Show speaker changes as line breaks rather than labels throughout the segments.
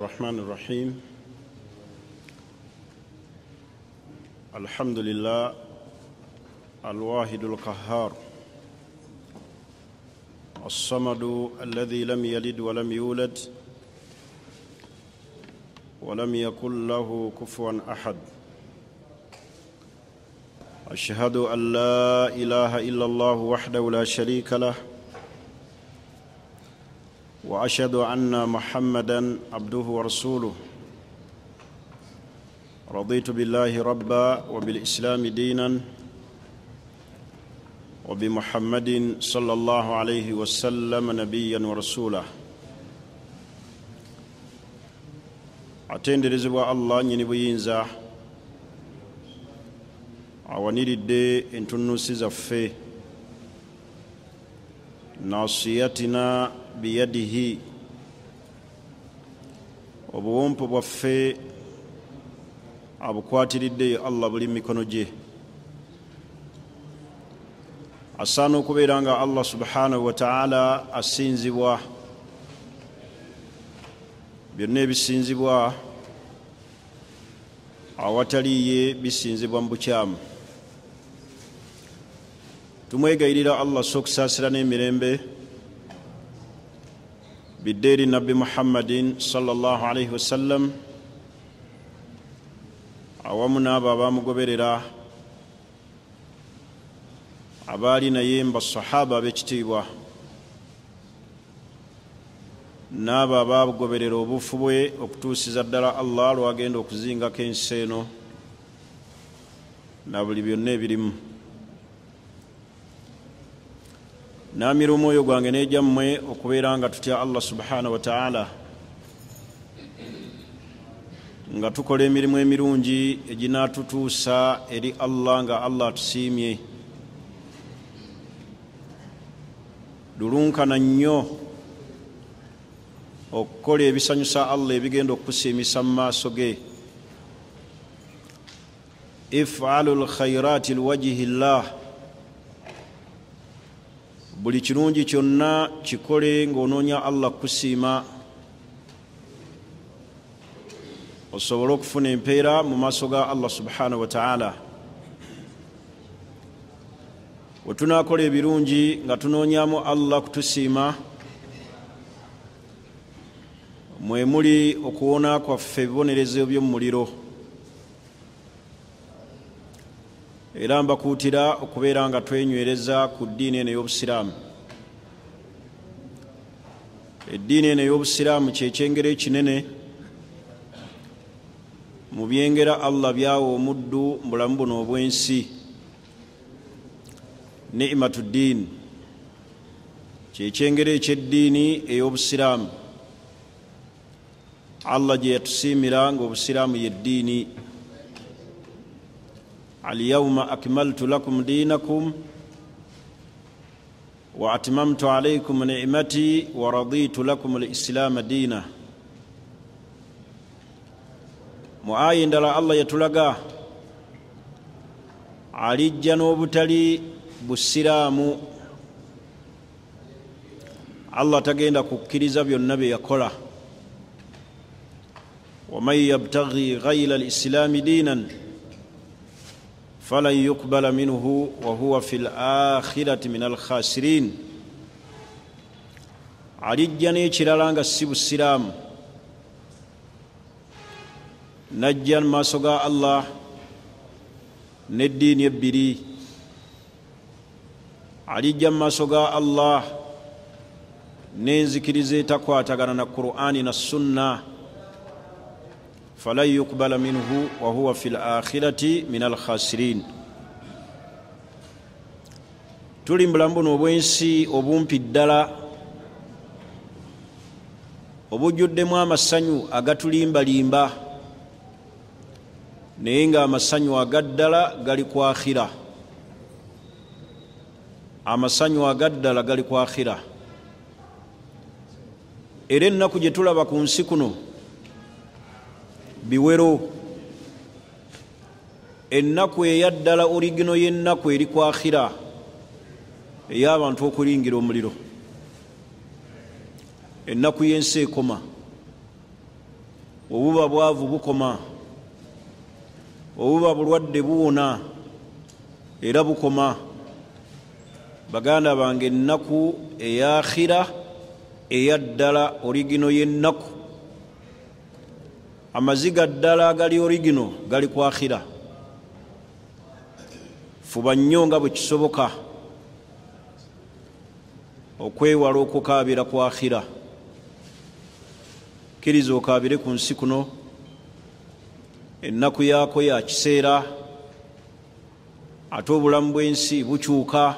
الرحمن الرحيم. الحمد لله الواحد القهار الصمد الذي لم يلد ولم يولد ولم يكن له كفوا أحد. أشهد أن لا إله إلا الله وحده لا شريك له، وأشهد أن محمدًا عبده ورسوله. رضيت بالله ربا وبالإسلام دينا وبمحمد صلى الله عليه وسلم نبيا ورسولا. Atenderezebwa Allah nnyini buyinza, awaniridde entunnusi zaffe, nasiyatina biyadihi, obuwompo bwaffe abukwatiridde Allah buli mikono gye. Asaana okubeera nga Allah subhanahu wa ta'ala asinzibwa, byonna ebisinzibwa awatali ye bisinzibwa mu bukyamu. Tumwegayirira Allah so okusaasira n'emirembe bidde eri Nabbi Muhammadin sallallahu alaihi wasallam awamu n'abo abamugoberera abaali naye mu basahaba ab'ekitiibwa n'abo abagoberera obufu bwe okutuusiza ddala Allah lwagenda okuzingako ensi eno na buli byonna ebirimu. Naamira omwoyo gwange n'egyammwe okubeera nga tutya Allah subhanahu wa ta'ala, nga tukola emirimu emirungi eginaatutuusa eri Allah nga Allah atusiimye. Lulunkana nnyo okukola ebisanyusa Allah ebigenda okukusiimisa mu maaso ge. If'alu lkhairati liwajhi llah, buli kirungi kyonna kikole ng'onoonya Allah kukusiima osobole okufuna empeera mu maaso ga Allah subhanahu wa ta'ala. Bwe tunaakola ebirungi nga tunoonyamu Allah kutusiima, mwe muli okuwona kwaffe ebibonerezo by'omu muliro. Era mbakuutira okubeera nga twenywereza ku ddiini eno ey'obusiraamu. Eddiini eno ey'obusiraamu kye kyengera ekinene mu byengera Allah byawa omuddu mu bulamu buno obw'ensi. Ni'matu ddiini kye kyengera eky'eddiini ey'obusiraamu Allah gye yatusiimira ng'obusiraamu ye ddiini. Alyawma akmaltu lakum dinakum wa atmamtu alaykum ni'mati wa raditu lakum al-islama dina. Mu aya endala Allah yatulaga alijja n'obutali busiraamu. Allah tagenda kukkiriza byonna bye yakola. Waman yabtaghi ghayra al-islami dinan falan yuqbala minhu wa huwa fil akhirati minal khasirin. Alijja n'ekirala nga si busiraamu, najja mu maaso ga Allah n'eddiini ebbiri. Alijja mu maaso ga Allah n'enzikiriza etakwatagana na Qur'ani na Sunna. Falan yuqbala minhu wa huwa fil akhirati minal khasirin. Tuli mu bulamu buno obw'ensi obumpi ddala obujjuddemu amasanyu agatulimbalimba, naye nga amasanyu agaddala gali ku akhira. Amasanyu agaddala gali ku akhira. Era ennaku gye tulaba ku nsi kuno biwero. Ennaku eyaddala origino y'ennaku eri ku akhira ey'abantu okulingira omuliro. Ennaku y'ensi ekoma. Obuba bwavu bukoma, obuba bulwadde buwona era bukoma. Baganda bange, ennaku ey'akhira eyaddala origino y'ennaku, amaziga ddala agali origino gali ku akhira. Fuba nnyo nga bwe kisoboka okwewala okukaabira ku akhira. Kkiriza okaabire ku nsi kuno, ennaku yaako ya kiseera, ate obulamu bw'ensi bukyuka,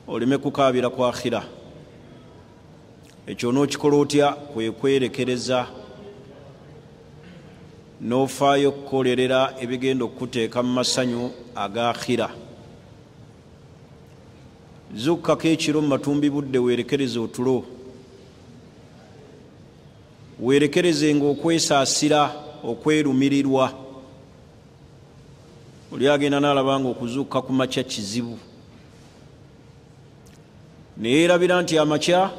oleme kukaabira ku akhira. Ekyo onookikola otya? Kwe kwerekereza n'ofaayo okukolerera ebigenda okukuteeka mu masanyu ag'akhira. Zukkako ekiro mu matumbi budde, weerekereze otulo, weerekerezenga okwesaasira, okwerumirirwa. Oli agenda n'alaba nga okuzuukuka ku makya kizibu, neyeerabira nti amakya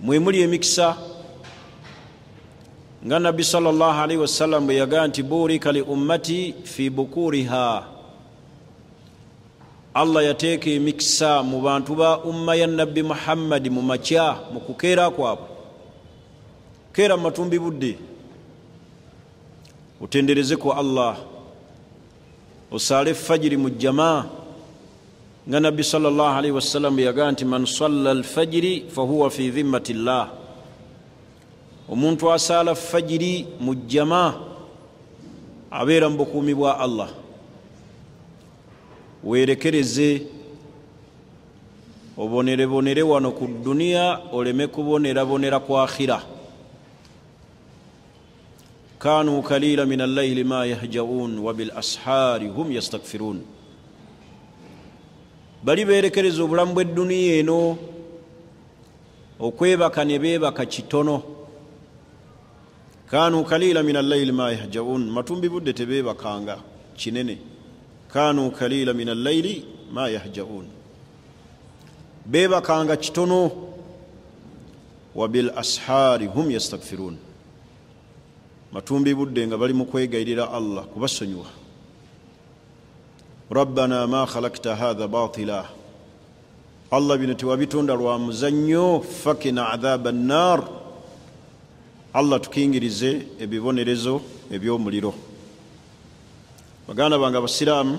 mwe muli emikisa, nga Nabbi sallallahu alaihi wasallam bwe yagamba nti burika li ummati fi bukuriha. Allah yateeka emikisa mu bantu ba umma ya Nabbi Muhammadi mu makya, mu kukeera kwabwe. Keera mu matumbi budde, otendereze ku Allah, osaale fajiri mu jamaa, nga Nabbi sallallahu alaihi wasallam yagamba nti man salla alfajiri fahuwa fi dhimmati llah. Omuntu asaala fajiri mu jamaa abeera mu bukuumi bwa Allah. Weerekereze, obonerebonere wano ku duniya, oleme kubonerabonera ku akhira. Kanu kalila min allaili ma yahjaun wa bil ashaari hum yastakfirun. Bali beerekereza obulamu bw'edduniya eno, okwebaka ne beebaka kitono. Kanu kalila min allaili ma yahjaun, matumbi budde tebeebakanga kinene. Kanu kalila min allaili ma yahjaun, beebakanga kitono. Wa bil ashaari hum yastakfirun, matumbi budde nga bali mu kwegayirira Allah kubasonyiwa. Rabbana ma khalakta hadha batila, Allah bino tewabitonda lwa muzannyo, fakina adhaba nnar, Allah tukingirize ebibonerezo eby'omuliro. Baganda bange abasiraamu,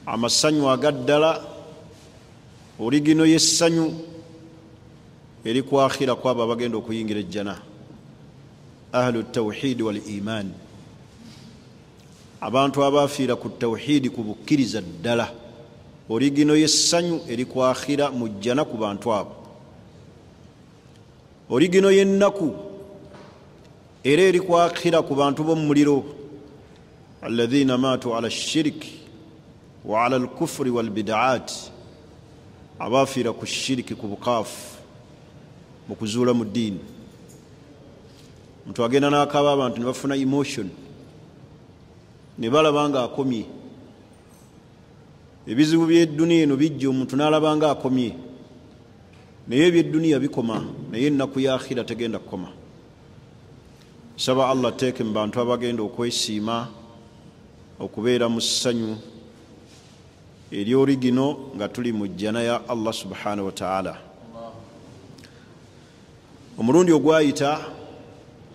amasanyu agaddala, origino y'essanyu eri ku akhira kwabo abagenda okuyingira ejjana, ahlu tawhidi wal iman, abantu abafiira ku tawhidi, ku bukkiriza ddala. Origino y'essanyu eri ku akhira mu jjana ku bantu abo. Origino y'ennaku era eri ku akhira ku bantu b'omuliro, alladhina maatu ala shiriki wa ala alkufri walbidaat, abafiira ku shiriki, ku bukaafu, mu kuzuula mu ddiini. Omuntu agenda n'akaaba, abantu ne bafuna emotion, ne balaba nga akomye. Ebizibu by'edduniya eno bijja, omuntu n'alaba nga akomye, naye ebyedduniya bikoma, naye ennaku ya akhira tegenda kukoma. Saba Allah teeke mu bantu abagenda okwesiima okubeera mu ssanyu ery'origino nga tuli mu jjana ya Allah subhanahu wa ta'ala. Omulundi ogwayita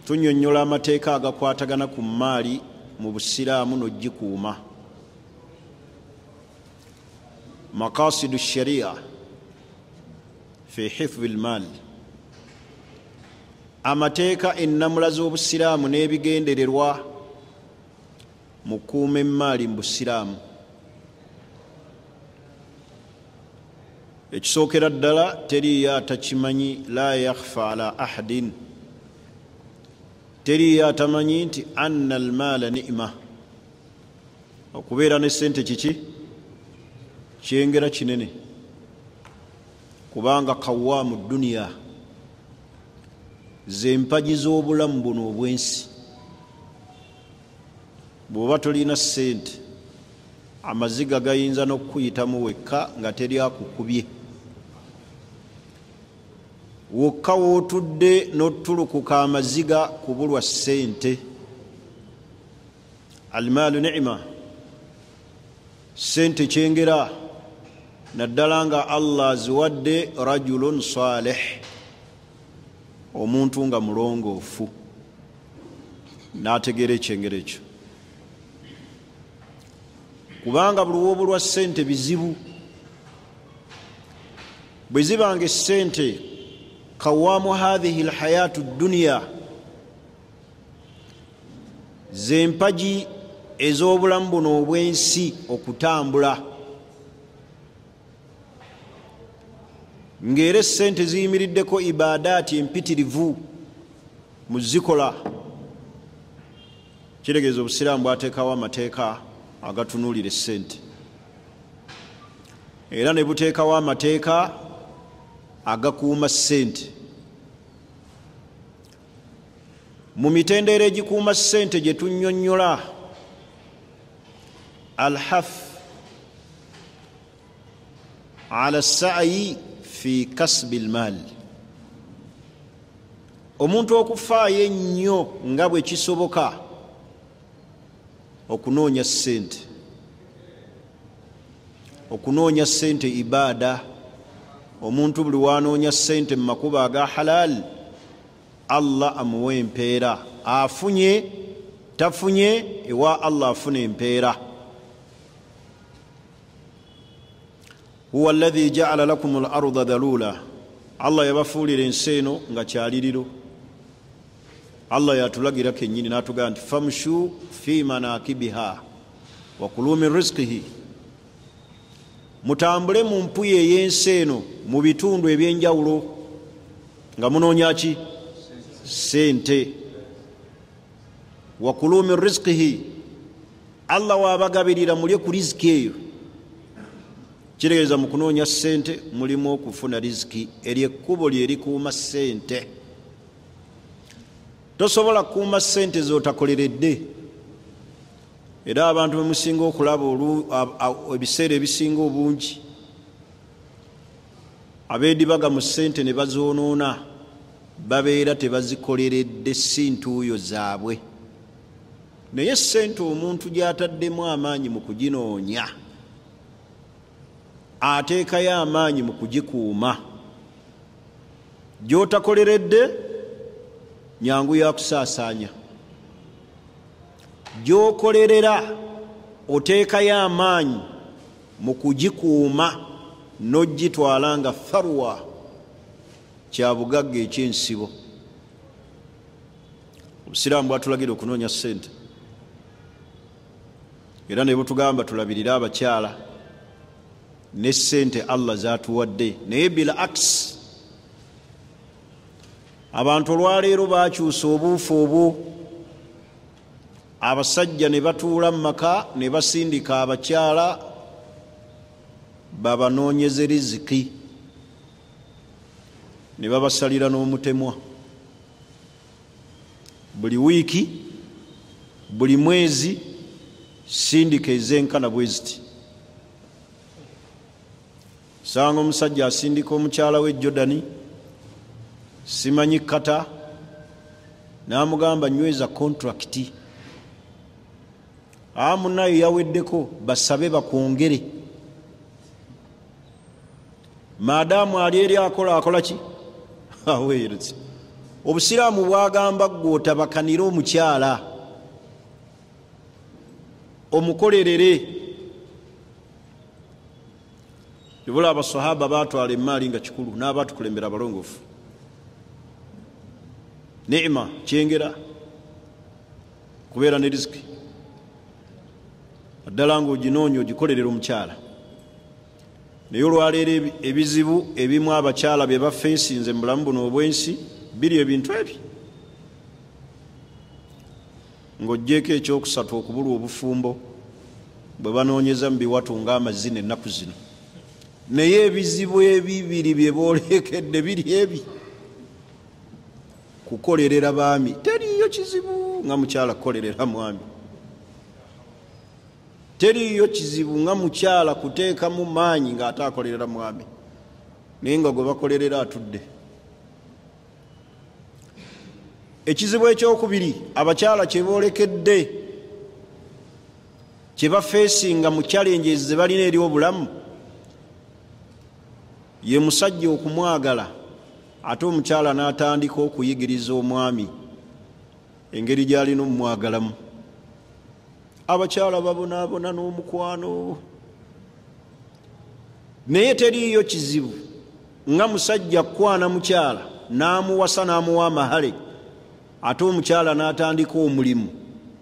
tunyonnyola amateeka agakwatagana ku mmaali mu busiraamu n'ogikuuma, maqasidu sharia fi hifdhi lmaal, amateeka, ennamula z'obusiraamu n'ebigendererwa mu kukuuma emmaali mu busiraamu. Ekisookera ddala, teriiyo atakimanyi, la yakhfa ala ahadin, teriiyo atamanyi nti anna almaala ni'ma, okubeera ne sente kiki kyengera kinene, kubanga kawaamu duniya, z'empagi z'obulamu buno obw'ensi. Bw'oba tolina ssente, amaziga gayinza n'okukuyitamu wekka nga teri akukubye. Wokka wootudde n'otulukuka amaziga kubulwa ssente. Almaalu ni'ima, ssente kyengera, naddala nga Allah aziwadde rajulun salih, omuntu nga mulongoofu n'ategeera ekyengera ekyo. Kubanga buli w'obulwa ssente bizibu. Bwe zibanga essente kawamu hadhihi lhayatu dduniya, z'empagi ez'obulamu buno obw'ensi okutambula, ng'era essente ziyimiriddeko ibadaati empitirivu mu zikola, kitegeeza obusiraamu bwateekawo amateeka agatunuulira essente, era ne buteekawo amateeka agakuuma ssente. Mu mitendera egikuuma ssente gye tunnyonnyola, alhaf ala sa'yi fi kasbi lmaal, omuntu okufaayo ennyo nga bwe kisoboka okunoonya ssente. Okunoonya ssente ibaada. Omuntu buli wanoonya ssente mu makubo aga halal, Allah amuwa empeera. Afunye tafunye, ewa Allah afuna empeera. Huwa alladhi ja'ala lakum al-arda dhalula, Allah yabafuulira ensi eno nga kyaliriro. Allah yatulagira kennyini n'atugamba nti famshu fi manakibiha wa kulu min rizqihi, mutambule mu mpuyi ey'ensi eno mu bitundu ebyenjawulo nga munoonya ki? Ssente. Wa kulu min rizqihi, Allah wabagabirira mulye ku riziki eyo. Kitegeeza mu kunoonya ssente mulimu okufuna riziki. Eryo ekkubo lye likuuma ssente. Tosobola kukuuma ssente z'otakoleredde. Era abantu bemusinga okulaba ebiseera ebisinga obungi abeedibaga mu ssente ne bazoonoona, babeera tebazikoleredde, si ntuuyo zaabwe. Naye ssente omuntu gy'ataddemu amaanyi mu kuginoonya, ateekayo amaanyi mu kugikuuma. Gy'otakoleredde nyangu ya kusaasaanya, gy'okolerera oteekayo amaanyi mu kugikuuma n'ogitwala nga tharwa, kya bugagga eky'ensibo. Obusiraamu bwatulagira okunoonya ssente, era ne butugamba tulabirire abakyala ne ssente Allah zatuwadde. Naye bil aks, abantu olwaleero bakyusa obuufu obwo, abasajja ne batuula mu maka ne basindika abakyala babanoonyeze riziki, ne babasalira n'omutemwa. Buli wiiki, buli mwezi, sindika ez'enkana bwe ziti. Sanga omusajja asindika omukyala we Jordani, simanyi kata, n'amugamba nyweza kontrakiti. Munnayo yaweddeko, basabe bakwongere. Maadamu ali eri akola, akola ki? Aweereze. Obusiraamu bwagamba ggwe otabakanire omukyala, omukolerere. Ibula abasahaba batwala emaali nga kikulu, n'abatukulembera abalongoofu. Ni'ima kyengera kubeera ne riziki, naddala ng'oginoonya ogikolerera omukyala. Naye olwaleero ebizibu ebimu abakyala bye bafeesinze mu bulamu buno obw'ensi biri ebintu ebi, ng'oggyeko ekyokusatu okubulwa obufumbo bwe banoonyeza mu biwatu ng'amazina ennaku zino. Naye ebizibu ebibiri bye boolekedde biri ebi: kukolerera baami, teriiyo kizibu nga mukyala kukolerera mwami, teriiyo kizibu nga mukyala kuteekamu maanyi ng'ate akolerera mwami, naye nga gwe bakolerera atudde. Ekizibu ekyokubiri abakyala kyeboolekedde, kyebafeesinga mu challenges ze balina eri obulamu, ye musajja okumwagala ate omukyala n'atandika okuyigiriza omwami engeri gy'alina omumwagalamu. Abakyala babonaabona n'omukwano, naye teriiyo kizibu nga musajja kukwana mukyala n'amuwasa n'amuwa amahale, ate omukyala n'atandika omulimu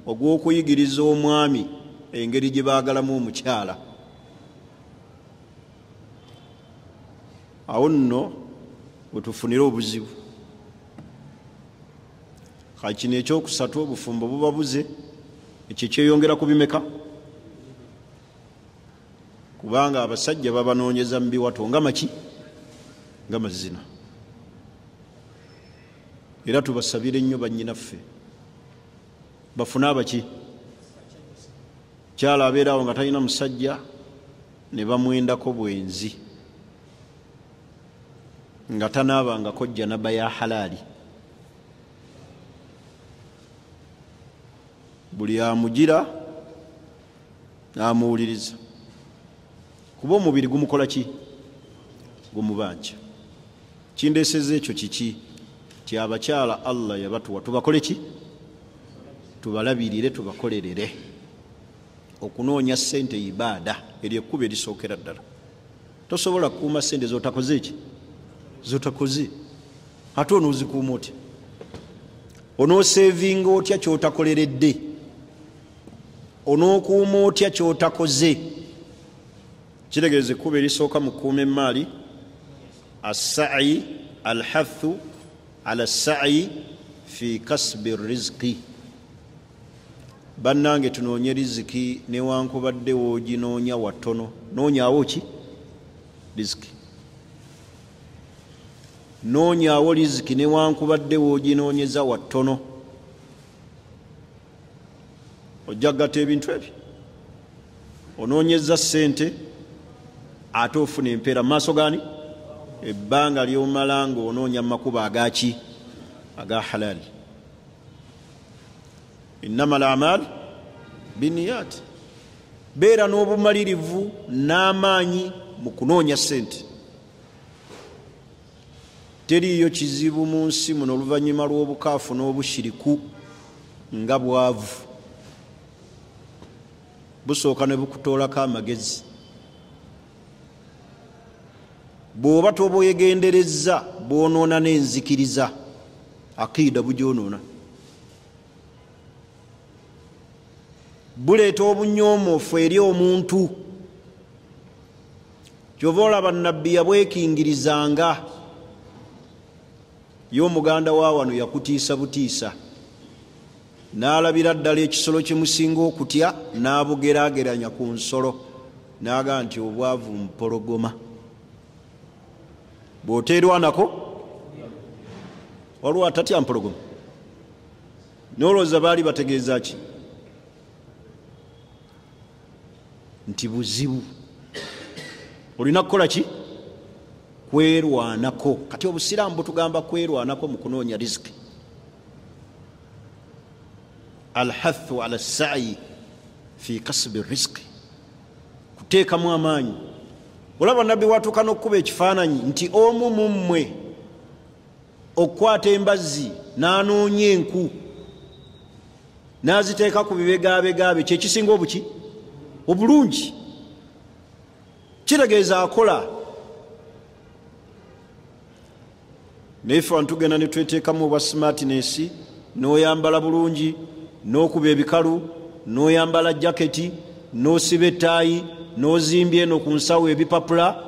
ogw'okuyigiriza omwami engeri gye baagalamu omukyala. Awo nno wetufunire obuzibu. Kino ekyokusatu, obufumbo buba buze, ekyo kyeyongera ku bimeka, kubanga abasajja babanoonyeza mu biwato nga maki, nga mazina. Era tubasabire nnyo bannyinaffe bafune abaki. Kyala abeerawo nga talina musajja ne bamwendako bwenzi, nga tanaabangako janaba ya halaali. Buli amugira n'amuwuliriza, kuba omubiri gumukola ki? Gumubanja. Kindeeseza ekyo kiki? Ti abakyala Allah yabatuwa tubakole ki? Tubalabirire, tubakolerere. Okunoonya ssente ibaada, eryo ekkubo erisookera ddala. Tosobola kukuuma ssente z'otakoze ki? Z'otakoze. Ate onoozikuuma otya? Onooseevinga otya ky'otakoleredde? Onookuuma otya ky'otakoze? Kitegeeza ekkubo erisooka mu kukuuma emmaali, assa'i alhathu ala sa'i fi kasbi rizqi. Bannange tunoonye riziki newankubadde wooginoonya watono. Noonyaawo ki? Riziki. Noonyaawo riziki newankubadde wooginoonyeza watono. Ojja kugatta ebintu ebyo, onoonyeza ssente ate ofuna empeera mu maaso gaani? Ebbanga ly'omala ng'onoonya mu makubo agaki? Aga halaali. Innama al-a'maal binniyat. Beera n'obumalirivu n'amaanyi mu kunoonya ssente. Teriiyo kizibu mu nsi muno oluvannyuma lw'obukaafu n'obushiriku nga bwavu. Busooka ne bukutoolako amagezi. Bw'oba tobwegenderezza bwonoona n'enzikiriza, akiida bugyonoona. Buleeta obunyoomofu eri omuntu. Kyova olaba Nabbi yabwekingirizanga. Ye omuganda wa wano yakutiisa butiisa, n'alabira ddala ekisolo kimusinga okutya n'abugeraageranya ku nsolo, n'agamba nti obwavu mpologoma. Bw'oteerwanako waliwo atatya mpologoma. N'olowooza baali bategeeza ki? Nti buzibu, olina kukola ki? Kwerwanako. Kati obusiraamu butugamba kwerwanako mu kunoonya riziki. Alhathu ala sa'i fi kasbi riziki, kuteekamu amaanyi. Olaba Nabbi watuuka n'okkuba ekifaananyi nti omu mu mmwe okukwata embazzi n'anoonya enku n'aziteeka ku bibegabegaabe, kyekisinga obuki? Obulungi. Kitegeeza akola. Naye ffe wano tugenda ne tweteekamu obwa smartness, n'oyambala bulungi, n'okuba ebikalu, n'oyambala jaketi, n'osiba ettaayi, n'ozimbya eno ku nsawo ebipapula,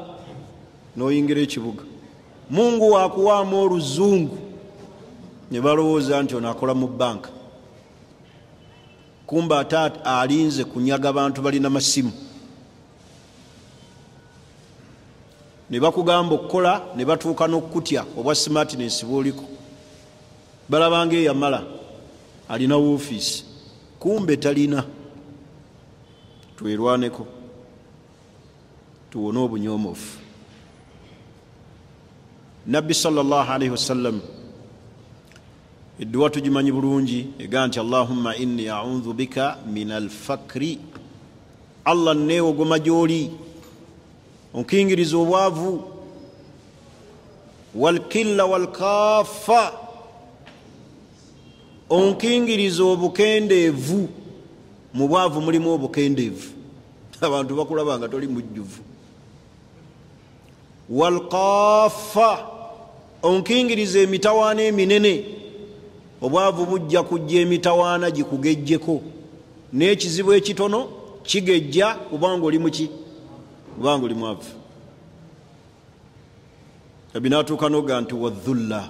n'oyingira ekibuga. Mungu wakuwaamu oluzungu ne balowooza nti ono akola mu banka, kumba ate alinze kunyaga bantu balina masimu. Ne bakugamba okukola ne batuuka n'okutya obwa smartness bw'oliko. Balabanga eyamala alina woofiisi, kumbe talina. Twerwaneko tuwone obunyoomofu. Nabbi sallallahu alaihi wasallam Edduwa tugimanyi bulungi, ega nti allahumma inni audhu bika min alfakri, Allah neewogoma gy'oli onkingiriza obwavu, walkilla walkafa, onkingiriza obukendeevu. Mu bwavu mulimu obukendeevu, abantu bakulaba nga toli mujjuvu. Walkafa, onkingiriza emitawaana eminene. Obwavu bujja kujja emitawaana gikugejjeko, n'ekizibu ekitono kigejja kubanga oli muki, kubanga oli mwavu. Nabbi n'atuuka n'oga nti wadhulla,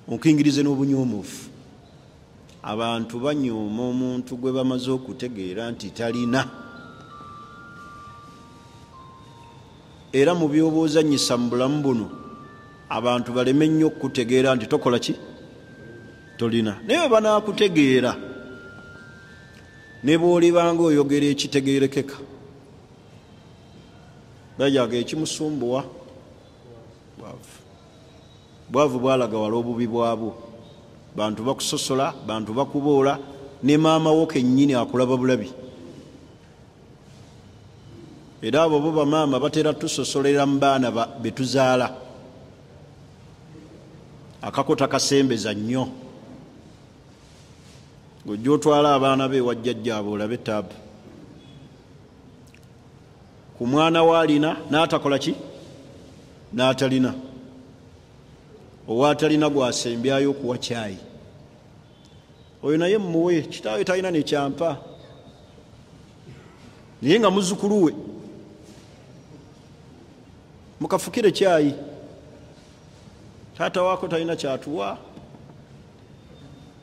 onkingirize n'obunyoomofu. Abantu banyooma omuntu gwe bamaze okutegeera nti talina. Era mu by'oboozannyisa mu bulamu buno abantu baleme nnyo okutegeera nti tokola ki, tolina. Naye bwe banaakutegeera ne bw'olibanga oyogera ekitegeerekeka, bajaga ekimusumbuwa bwavu. Bwavu bwalaga wala obubi bwabwo. Bantu bakusosola, bantu bakuboola, ne maama wo kennyini akulaba bulabi. Era abo bo bamaama batera tusosolera mu baana be tuzaala. Akako takasembeza nnyo. Ng'ojja otwala abaana be wajjajjaabwe olabe taabu. Ku mwana we alina n'atakola ki, n'atalina. Owaatalina gw'asembyayo okuwa kyayi, oyo naye mmuwe, kitaawe talina nekyampa, naye nga muzzukulu we mukafukire kyayi, taata waako talina kyatuwa.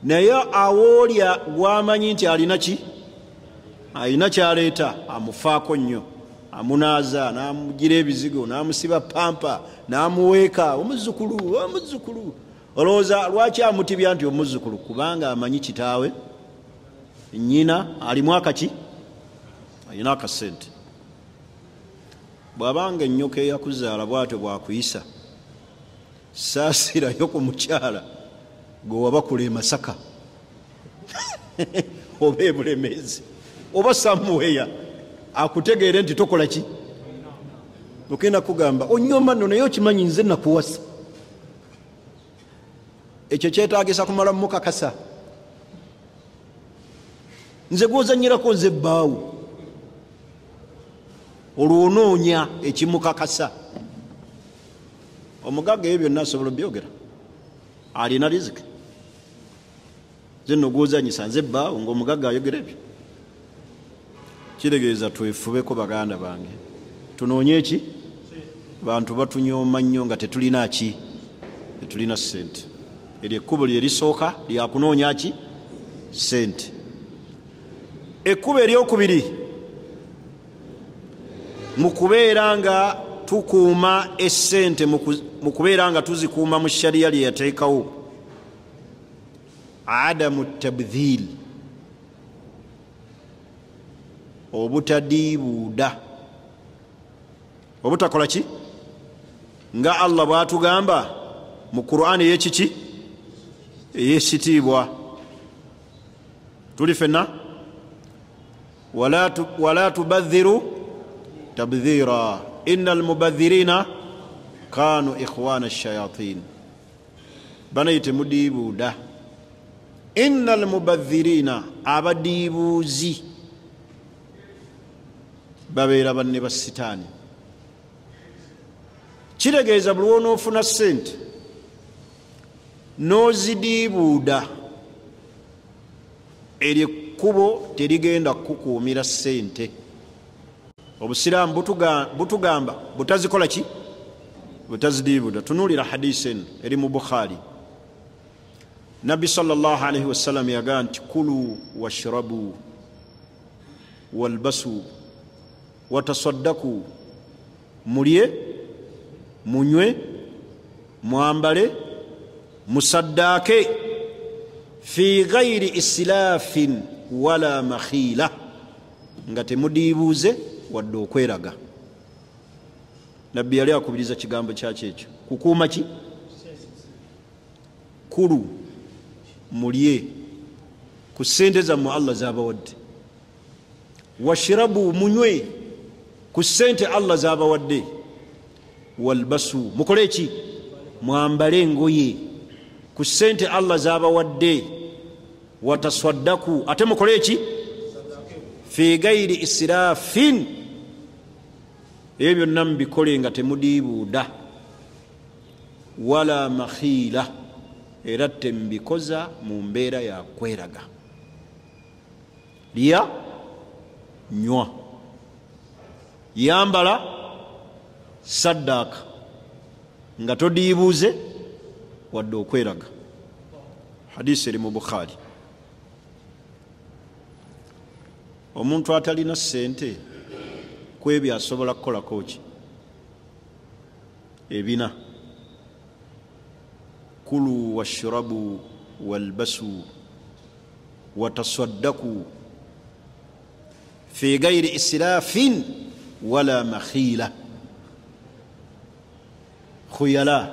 Naye awoolya gwamanyi nti alina ki, alina kyaleeta, amufaako nnyo, amunaaza, n'amugira ebizigo, n'amusiba pampa, n'amuweeka omuzzukulu, omuzzukulu. Olowooza lwaki amutibya nti omuzzukulu? Kubanga amanyi kitaawe nnyina alimu akaki, alina akasente. Bw'abanga ennyoka eyakuzaala bw'atyo bw'akuyisa, saasirayo ku mukyala gwe wabakula e Masaka oba e Bulemeezi oba samuweya, akutegeere nti tokola ki. Okenda kugamba onyoma nno, naye okimanyi nze nakuwasa. Ekyo kyetaagisa kumala mukakasa, nze gw'ozannyirako nze bbaawo. Olwo onoonya ekimukakasa. Omugagga ebyo byonna asobola obyogera, alina riziki. Nze nno gw'ozannyisa nze bbaawo, ng'omugagga ayogera ebyo. Kitegeeza twefubeko baganda bange, tunoonye ki. Bantu batunyooma nnyo nga tetulina ki, tetulina ssente. Eryo ekkubo lye lisooka lyakunoonya ki, ssente. Ekkubo eryokubiri mu kubeera nga tukuuma essente, mu kubeera nga tuzikuuma mu sharia lye yateekawo, adamu tabdhil, obutadiibuuda, obutakola ki, nga Allah bw'atugamba mu Qur'an ey'ekiki, ey'ekitiibwa. Tuli ffenna, wala tubadhiru tabdhira innal mubadhirina kanu ikhwana shayatin. Banaye temudiibuuda. Innal mubadhirina, abadiibuuzi babeera banne ba sitaani. Kitegeeza buli lw'onoofuna ssente n'ozidiibuuda, eryo ekkubo terigenda kukukuumira ssente. Obusiraamu butugamba butazikola ki, butazidiibuuda. Tunuulira hadisi eno eri mu Bukhari. Nabbi sallallahu alaihi wasallam yagamba nti kulu washrabu walbasu watasaddaku, mulye, munywe, mwambale, musaddaake, fi ghairi islafin wala makhila, nga temudiibuuze wadde okweraga. Nabbi yali akubiriza kigambo kyaki ekyo, kukuuma ki, kulu Mulye ku ssente zammwe Allah z'abawadde, washirabu, munywe ku ssente Allah z'abawadde, walbasu, mukole ki? Mwambale engoye ku ssente Allah z'abawadde, wataswaddaku, ate mukole ki? Fi gairi israfin, ebyo byonna mubikole nga temudiibuuda, wala makhiila, era tembikoza mu mbeera ya kweraga. Lya, nywa, yambala, saddaaka nga todiibuuze wadde okweraga. Hadisi eri mu Bukhari. Omuntu atalina ssente ku ebyo asobola kukolako ki? Ebina: kulu washrabu walbasu watasaddaku fi gairi israfin wala makhila. Khuyala,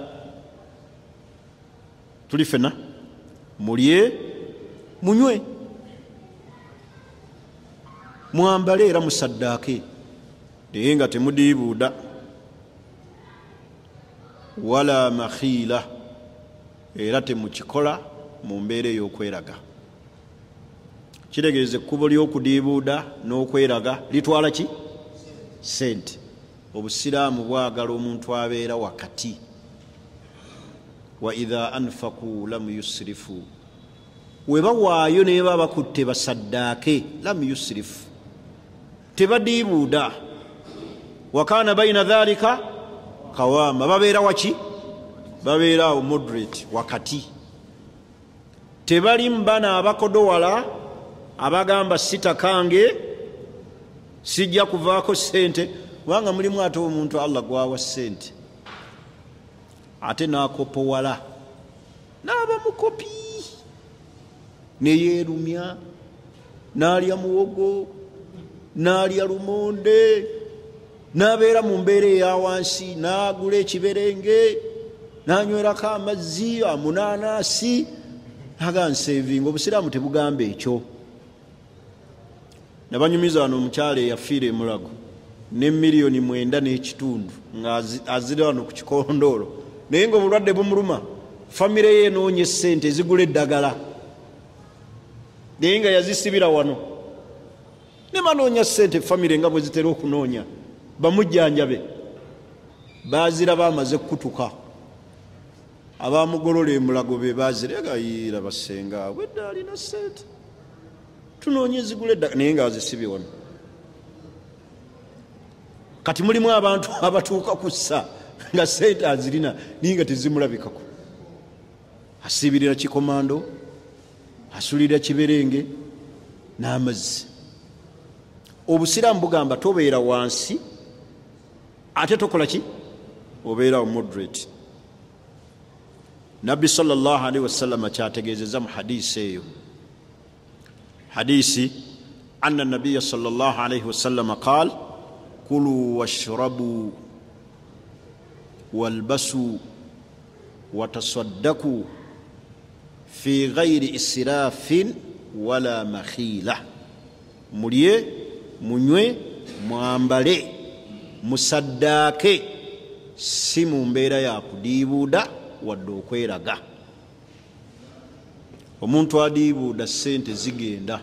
tuli fena, mulye, munywe, mwambale era musaddaake, naye nga temudiibuuda. Wala makhila, era temukikola mu mbeera ey'okweraga. Kitegeeza ekkubo ly'okudiibuuda n'okweraga litwala ki? Sente. Obusiraamu bwagala omuntu abeera wakati. Wa idha anfaku lam yusrifu, we bawaayo ne baba bakutte basaddaake, lam yusrifu, tebadiibuuda. Wa kana baina dhalika qawama, babeera waki? Babeera awo moderate, wakati. Tebali mbana abakodowala abagamba sitakange sijja kuvaako ssente, kubanga mulimu ate omuntu Allah gwawa ssente ate n'akopowala n'aba mukopi neyeerumya n'alya muwogo n'alya lumonde n'abeera mu mbeera eya wansi n'agula ekiberenge n'anywerako amazzi amunaanaasi aga nsevinga. Obusiraamu tebugamba ekyo. Nabanyumiza wano omukyala eyafiira emulago ne 9.5 million nga azira wano ku kikondoolo, naye nga obulwadde bumuluma, famire ye enoonya essente ezigula eddagala, naye nga yazisibira wano ne banoonya ssente famire nga bwe zitera okunoonya bamujjanjabe. Baazira bamaze kukutuka, abamugolola emulago be baazira gayiira basenga wedde alina ssente tunoonya ezigula eddagala, naye nga azisibye wano. Kati mulimu abantu abatuuka kussa nga ssente azirina naye nga tezimulabikako, asiibirira kikomando, asulira kiberenge n'amazzi. Obusiraamu bugamba tobeera wansi ate tokola ki? Obeera moderate. Nabbi sallallahu alaihi wasallam kyategeezeza mu hadisi eyo, hadisi anna nabiya sallallahu alaihi wasallam qaal kulu washrabu walbasu watasaddaku fi ghairi israfin wala makhila. Mulye, munywe, mwambale, musaddaake, si mu mbeera ya kudiibuuda wadde okweraga. Omuntu adiibuuda ssente zigenda.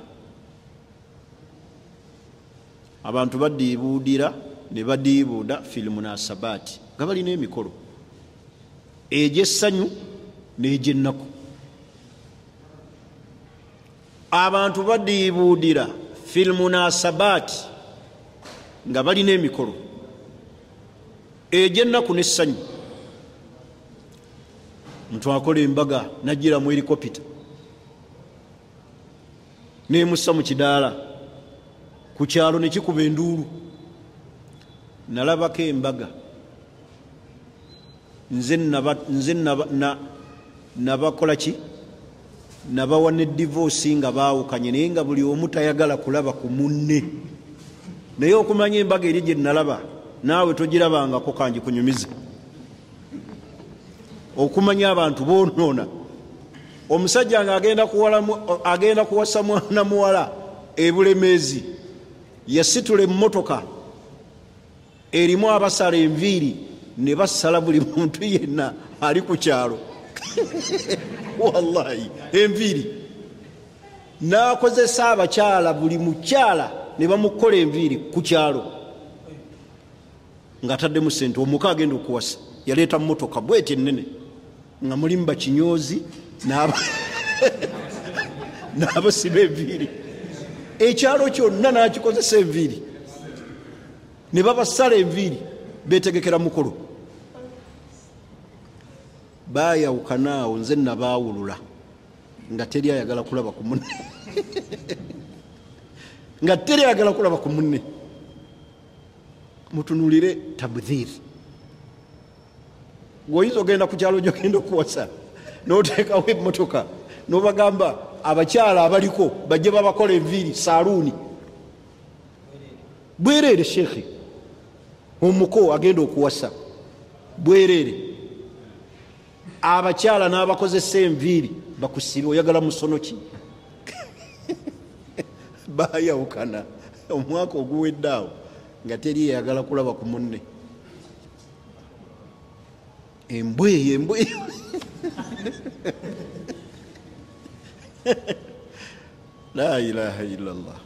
Abantu badiibuudira ne badiibuuda fil munasabaati, nga balina emikolo egy'essanyu n'egy'ennaku. Abantu badiibuudira fil munasabaati nga balina emikolo egy'ennaku n'essanyu. Muntu akola embaga najjira mu helikopita nemussa mu kidaala ku kyalo ne kikuba enduulu. Nalabako embaga nze nabakola ki? Nabawa ne divorce nga baawukanye, naye nga buli omu tayagala kulaba ku munne. Naye okumanya embaga eri gye nalaba naawe togirabangako, kanjikunyumize. Okumanya abantu boonoona, Omusajja nga agenda kuwasa mwana muwala ebulemezi, yasitula emmotoka erimu abasala enviiri ne basala buli muntu yenna ali ku kyalo. Wallahi enviiri n'akozesa abakyala, buli mukyala ne bamukola enviiri ku kyalo ng'ataddemu sente. Omuka agenda okuwasa yaleeta mmotoka bweti ennene nga mulimu bakinyoozi n'abasiba enviiri, ekyalo kyonna n'akikozesa enviiri ne babasala enviiri, betegekera mukolo. Bayawukana awo, nze nabaawulula nga teri ayagala kulaba ku munne, nga teri ayagala kulaba ku munne. Mutunulire tabdhir. Gwoyinza ogenda ku kyalo gyogenda okuwasa n'oteekawo emmotoka n'obagamba abakyala abaliko bajje babakola enviiri saaluuni bwereere. Shekhe omuko agenda okuwasa bwereere, abakyala n'abakozesa enviiri bakusibe, oyagala musono ki? Bayawukana omwaka oguwedde awo nga teri eyagala kulaba ku munne. Embwe embwe. La ilaha illallah.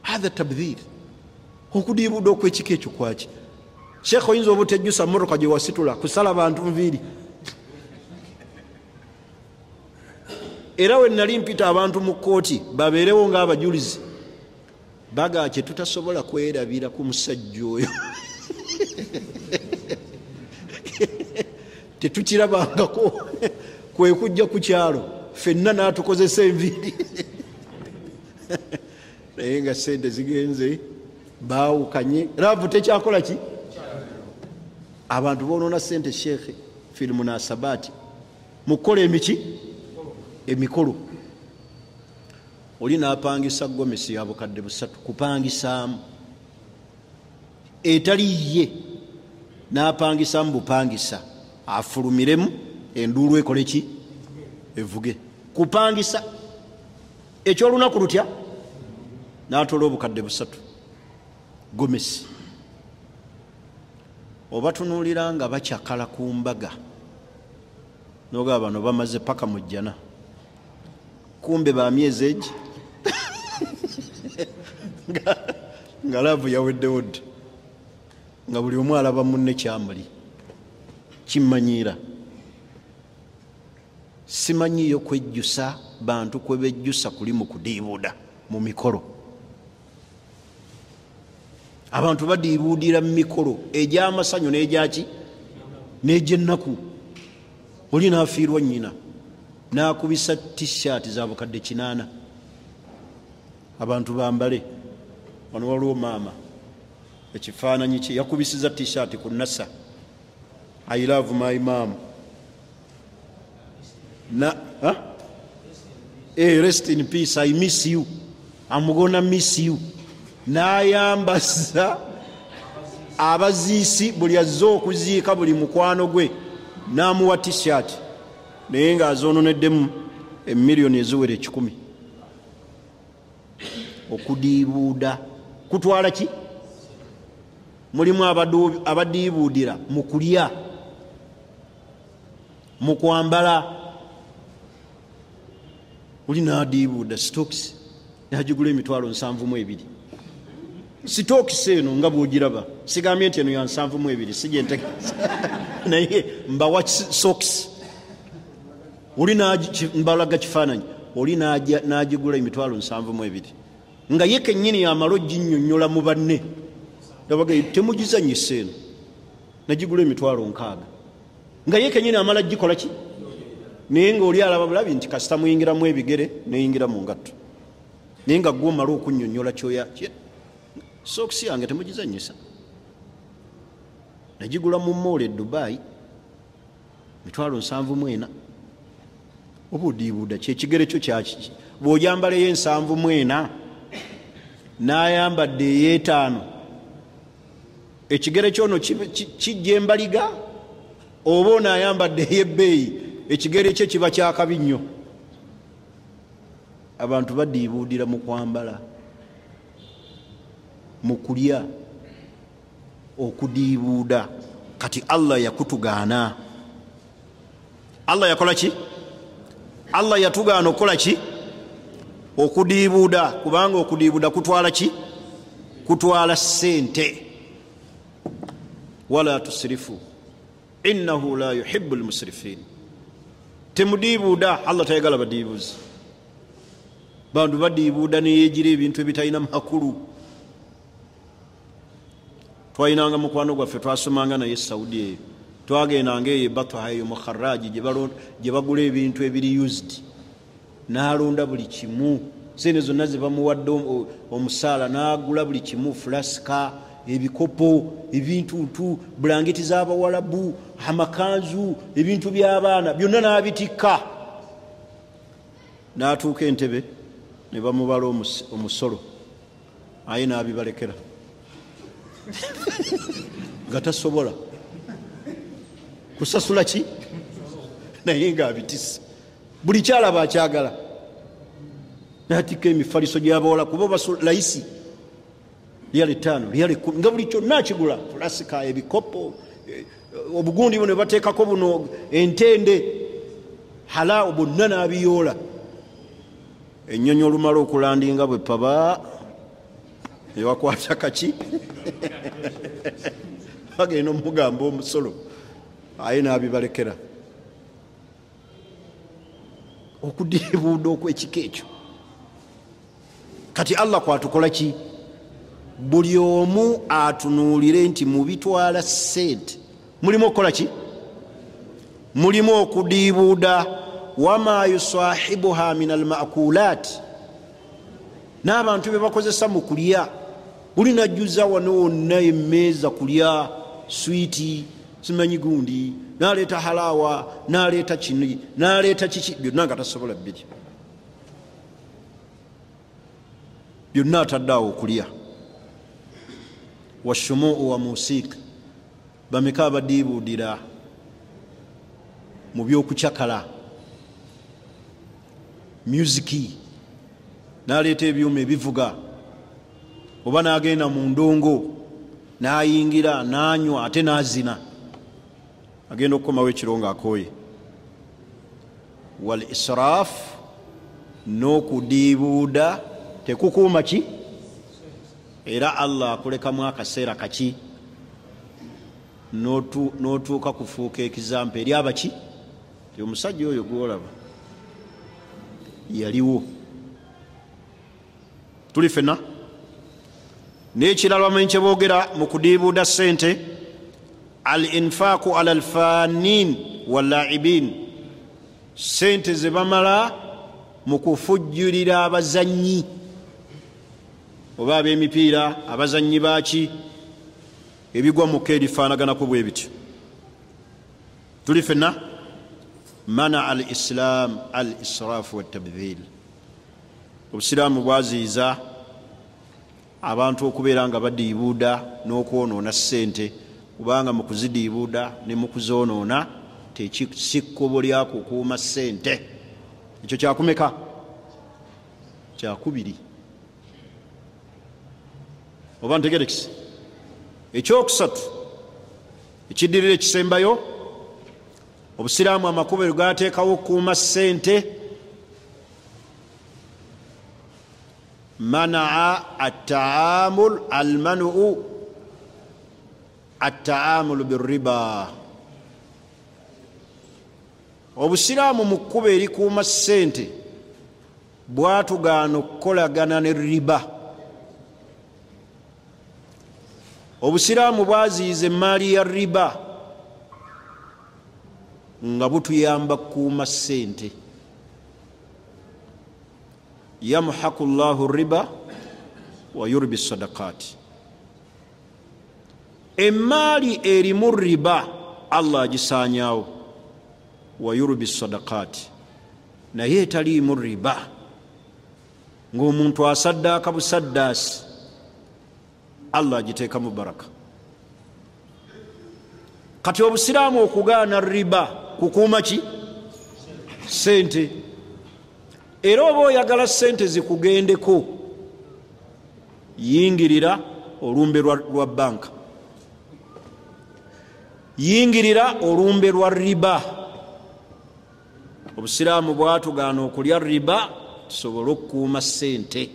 Hatha tabdhir. Okudiibuda okwekika ekyo kwaki? Sheekh oyinza obutejjusa mmotoka gye wasitula kusala bantu nviiri. Era we nali mpita abantu mu kkooti babeerewo ng'abajulizi, bagaa kye tutasobola kwerabira ku musajja oyo, tetukirabangako, kwe kujja ku kyalo ffenna n'atukozesa enviiri. Naye nga sente zigenze, baawukanye, laavu tekyakola ki? Abantu boonoona sente sheekhe fil munasabaati mu kukola emiki emikolo. Oli n'apangisa gomesi ya bukadde 3 kupangisaamu etali ye, n'apangisaamu bupangisa afulumiremu enduulu ekole ki? Evuge. Kupangisa ekyolunaku lutya n'atola obukadde 3 gomesi. Obatunuulira nga bakyakala ku mbaga n'ogaba bano bamaze paka mu jjana, kumbe ba myezi egi nga laavu yaweddewo dda, nga buli omu alaba munne kyamuli kimmanyiira. Simanyiyo kwejjusa bantu kwe bejjusa kuli mu kudiibuuda mu mikolo. Abantu badiibuudira mu mikolo egy'amasanyu n'egyaki n'egyennaku. Oli n'afiirwa nnyina n'akubisa t-shirt za bukadde 8 abantu bambale. Wano waliwo maama ekifaananyi kye yakubisiza t-shirt ku NASA, I love my mom. Na, huh? Hey, rest in peace, I miss you, I'm gonna miss you. N'ayambaza abaziisi buli azze okuziika buli mukwano gwe n'amuwa t-shirt, naye ng'azoononeddemu emiliyoni eziwera 100. Okudiibuuda kutwala ki? Mulimu abadiibuudira mu kulya, mu kwambala. Oli n'adiibuuda sitokisi n'agigula emitwalo 72. Sitokisi eno nga bw'ogiraba, sigambye nti eno ya 72, si gye ntegeeza, naye mbawa sokisi. Oli mbalaga kifaananyi, oli n'agigula emitwalo 72 nga ye kennyini yamala oginnyonnyola mu banne, temugizannyisa eno, nagigula emitwalo 60 nga ye kennyini amala gikola ki? Naye ng'oli alaba bulabi nti kasita muyingiramu ebigere neyingira mu ngatto, naye nga gwe omala okunnyonnyola kyoya. Sokisi yange temugizannyisa, nagigula mu mall e Dubai mitwalo 74. Oba odiibuuda ki? Ekigere kyo kyaki? Bw'ogyambalayo 74 n'ayambadde ey'etaano, ekigere kyono kijja embaliga, oba ono ayambadde ey'ebbeeyi ekigere kye kiba kyakabi nnyo. Abantu badiibuudira mu kwambala, mu kulya, okudiibuuda. Kati Allah yakutugaana. Allah yakola ki? Allah yatugaana okukola ki? Okudiibuuda, kubanga okudiibuuda kutwala ki? Kutwala ssente. Wala tusrifu innahu la yuhibbu lmusrifin. Temudiibuuda, Allah tayagala badiibuzi. Bantu badiibuuda neyegira ebintu ebitalina makulu. Twalinanga mukwano gwaffe, twasomanga naye Saudi eyo, twagendanga eyo Bataha eyo mu Kharaji gye bagula ebintu ebiri used, n'alonda buli kimu, sente zonna ze bamuwadde omusaala n'agula buli kimu, fulasika, ebikopo, ebintuntu, bulangiti z'abawalabu, amakanzu, ebintu by'abaana byonna n'abitikka. N'atuuka Entebe ne bamubala omusolo, aye n'abibalekera nga tasobola kusasula ki, naye ng'abitisse buli kyalaba akyagala. N'atikka emifaliso gy'abawala kuba layisi ryali 5 ryali 10, nga buli kyonna akigula, fulasika, ebikopo, obugundi buno bateekako buno, entende, halaawo bonna n'abiyoola. Ennyonyi olumala okulandinga bwe paba ewakwata kaki bagenda omugamba omusolo, aye n'abibalekera. Okudiibuuda okw'ekika ekyo. Kati Allah kwatukola ki? Buli omu atunuulire nti mubitwala ssente mulimu okukola ki? Mulimu okudiibuuda. Wama yusahibuha min almakulat, n'abantu be bakozesa mu kulya. Buli najjuza wano wonna emmeeza kulya switi, simanyi gundi, n'aleeta halawa, n'aleeta kini, n'aleeta kiki, byonna nga tasobola bbiri, byonna atadde awo okulya. Washumuu wa musiika, bameka abadiibuudira mu by'okucakala, musiki, n'aleeta ebyuma ebivuga, oba n'agenda mu ndongo n'ayingira n'anywa ate n'azina, agenda okukomawo ekiro ng'akooye. Wal israaf, n'okudiibuuda tekukuuma ki? Era Allah akulekamu akaseera kaki n'otuuka kufuuka ekizampa eri abaki. Omusajja oyo gw'olaba yaliwo. Tuli ffenna. N'ekirala bamanyi kye boogera mu kudiibuuda ssente, al infaaku ala alfanin wallaibin, ssente ze bamala mu kufujjulira abazannyi oba ab'emipiira, abazannyi baaki, ebigwa mu erifaanaganako bwe bityo. Tuli ffenna. Mana al islam al israfu wattabdhil, obusiraamu bwaziiza abantu okubeera nga badiibuuda n'okwonoona ssente, kubanga mu kuzidiibuuda ne mu kuzoonoona si kkubo lya kukuuma ssente. Ekyo kyakumeka? Kyakubiri. Oba ntegerekise? Ekyokusatu ekiddirira ekisembayo, obusiraamu amakubo gateekawo okukuuma ssente, manaa attaamul almanu attaamulu birriba. Obusiraamu mu kkubo erikuuma ssente bwatugaana okukolagana ne riba. Obusiraamu bwaziyiza emaali ya riba nga butuyamba kukuuma ssente. Yamhaku llahu riba wa yurbi sadaqati. Emaali erimu riba Allah agisaanyaawo, wa yurbi sadaqati, naye etaliimu riba ng'omuntu asaddaaka busaddaasi, Allah agiteekamu baraka. Kati obusiraamu okugaana riba kukuuma ki? Ssente. Era oba oyagala sente zikugendeko, yingirira olumbe lwa banka, yingirira olumbe lwa riba. Obusiraamu bwatugaana okulya riba tusobole okukuuma sente.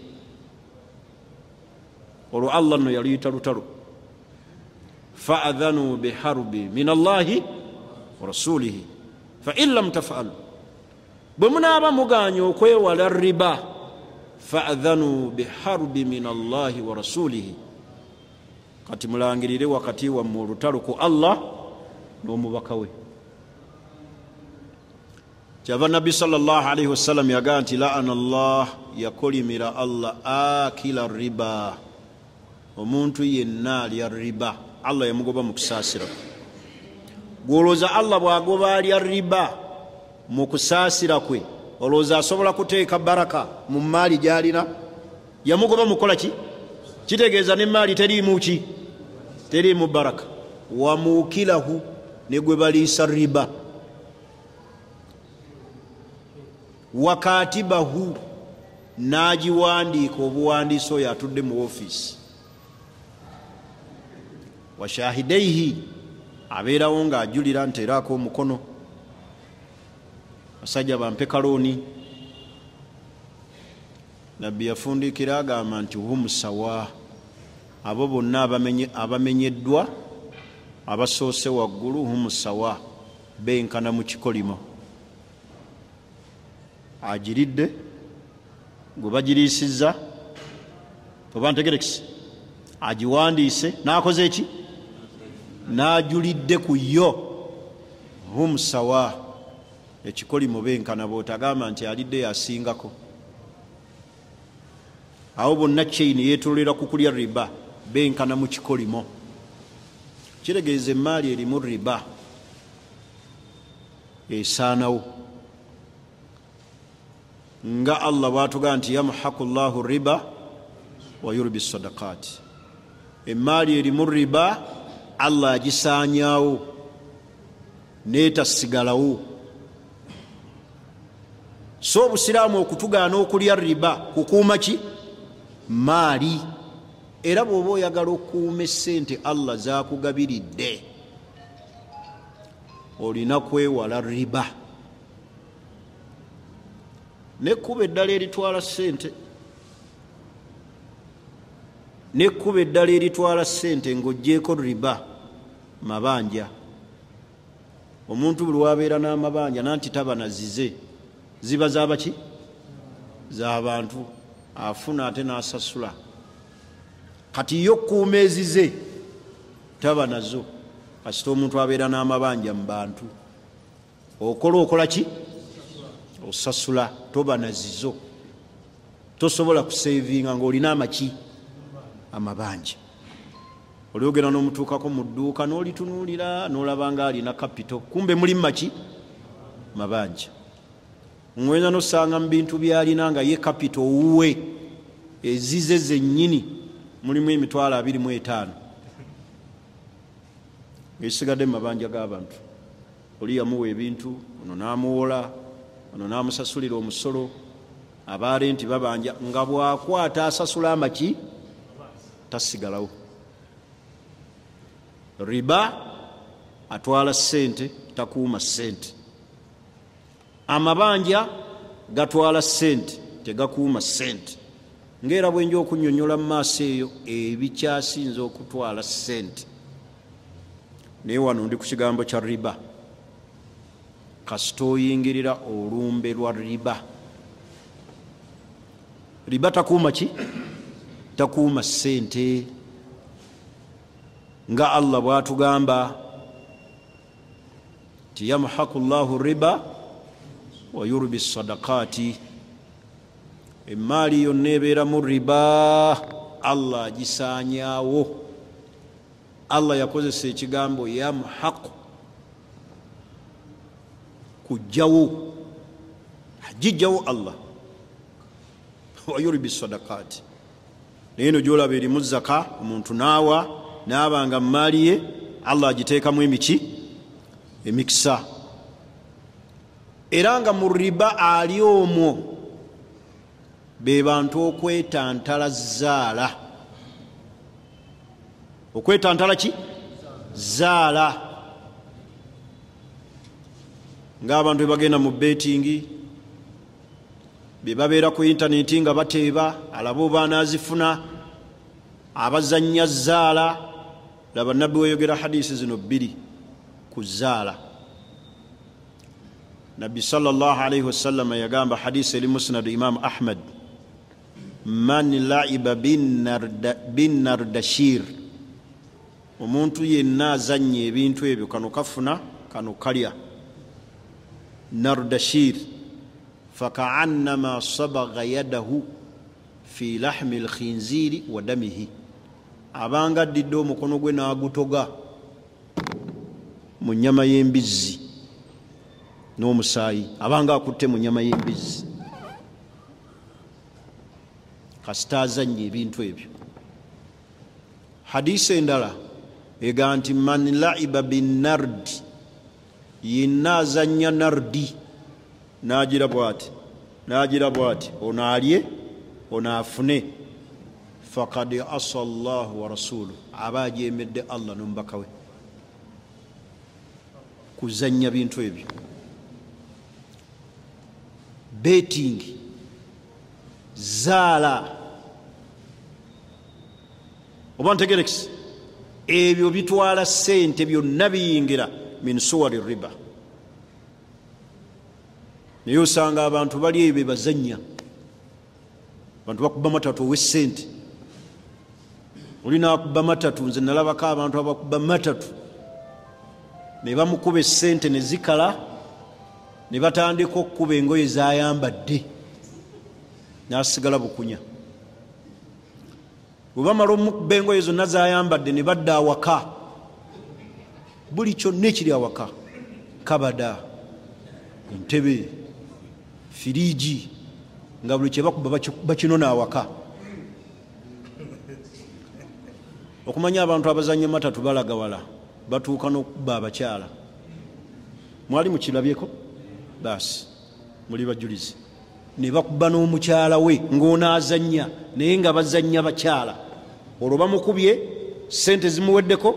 Olwo Allah nno yaluyita lutalo, faadhanu biharbi min Allahi wa rasulihi fa in lam tafalu, bwe munaaba mugaanye okwewala riba, faadhanu biharbi min Allahi wa rasulihi, kati mulangirire wakati wammwe olutalo ku Allah n'omubaka we. Kyava Nabbi sallallahu alaihi wasallam yagaa nti laana Allah, yakolimira Allah akila riba, omuntu yenna alya riba Allah yamugoba mu kusaasira. Gwolowooza Allah bw'agoba alya riba mu kusaasira kwe, olowooza asobola kuteeka baraka mu maali gy'alina? Yamugoba mukola ki? Kitegeeza n'emaali teriimu ki? Teriimu baraka. Wamuukilahu, ne gwe baliisa riba. Wakatibahu, n'agiwandiika obuwandiisi oyo atudde mu ofiisi. Washahidaihi, abeerawo ng'ajulira nti eraako omukono, basajja bampe kalooni. Nabbi yafundikira agamba nti hum sawa, abo bonna abamenyeddwa abasoose waggulu, hum sawa, benkana mu kikolimo. Agiridde gwe bagiriisizza, oba ntegerekisi, agiwandiise n'akoze eki? N'ajulidde ku yo. Hum sawa, ekikolimo benkana. Bw'otagamba nti alidde yasingako, awo bonna chain yeetolera ku kulya riba, benkana mu kikolimo. Kitegeeza emaali erimu riba esaanawo, nga Allah bw'atugamba nti yamhaku llahu riba wa yurbi sadaqati. Emaali erimu riba Allah agisaanyaawo n'etasigalawo. So obusiraamu okutugaana okulya riba kukuuma ki? Maali. Era bw'oba oyagala okukuuma essente Allah z'akugabiridde, olina kwewala riba. N'ekkubo eddala eritwala ssente, n'ekkubo eddala eritwala ssente ng'oggyeeko riba, mabanja. Omuntu buli wabeera n'amabanja nanti taba nazize, ziba z'abaki? Z'abantu. Afuna ate n'asasula. Kati yo okukuuma ezize taba nazo. Kasita omuntu abeera n'amabanja mu bantu, okola okola ki? Osasula, toba nazizo. Tosobola kusevinga ng'olina amaki? Amabanja. Olyogera n'omutuukako mu dduuka n'olitunuulira n'olaba nga alina kapito, kumbe muli maki? Mabanja. Ngoyinza n'osanga mu bintu by'alina nga ye kapito owuwe ezize zennyini mulimu 25,000 ng'esigadde mu mabanja g'abantu. Oli yamuwa ebintu, ono n'amuwola, ono n'amusasulira omusolo, abaarenti babanja, nga bw'akwata asasula amaki tasigalawo. Riba atwala ssente, takuuma ssente. Amabanja gatwala ssente, tegakuuma ssente. Ng'era bwe nja okunnyonnyola mu maaso eyo ebikyasinze okutwala ssente. Naye wano ndi ku kigambo kya riba. Kasita oyingirira olumbe lwa riba. Riba takuuma ki? Takuuma ssente. Nga Allah bw'atugamba nti yamhaku llahu riba wa yurbi sadaqati. Emaali yonna ebeeramu riba Allah agisaanyaawo. Allah yakozesa ekigambo yamhaku, kujjawo, agijjawo Allah. Wa yurbi sadaqati. Naye eno gy'olaba erimu zaka, omuntu n'awa n'abanga mu maali ye, Allah agiteekamu emiki? Emikisa. Era nga mu riba ali omwo Be bantu okwetantala zaala. Okwetantala ki? Zaala. Ng'abantu bebagenda mu betting, be babeera ku intaneti nga bateeba, alaba oba anaazifuna, abazannya zaala. Laba nabbi weyogera hadisi zino bbiri ku zaala. Nabbi sallallahu alaihi wasallam yagamba, hadisi eri musnad Imam Ahmad, man laiba binnardashir, omuntu yenna azannya ebintu ebyo, kano kafuna kano kalya, nardashir, fakaannama sabaga yadahu fi lahmi lkhinziri wa damihi, abanga addidde omukono gwe n'agutoga mu nnyama y'embizzi n'omusaayi, abanga akutte mu nnyama y'embizzi. Kasita azannya ebintu ebyo. Hadisi endala ega nti man laiba binnardi, yenna azannya nardi, n'agira bw'ati n'agira bw'ati, ono alye ono afune, fakad asa llahu wa rasuluh, aba ajeemedde Allah n'omubaka we kuzannya bintu ebyo. Betting, zaala, oba ntegerekisi, ebyo bitwala ssente byonna biyingira min suwari riba. Naye osanga abantu bali eyo be bazannya, abantu bakuba matatu ow'essente, oli n'akuba matatu. Nze nalabako abantu abakuba matatu ne bamukuba essente ne zikala, ne batandika okukuba engoye z'ayambadde n'asigala bukunya. Bwe bamala omukuba engoye zonna z'ayambadde ne badda awaka, buli kyonna ekiri awaka, kabada, entebe, firiigi, nga buli kye bakuba bakinona awaka. Okumanya abantu abazannya matatu balaga wala, batuuka n'okuba abakyala. Mwali mukirabyeko? Baasi muli bajulizi. Ne bakuba n'omukyala we ng'onaazannya, naye nga bazannya bakyala. Olwo bamukubye, ssente zimuweddeko,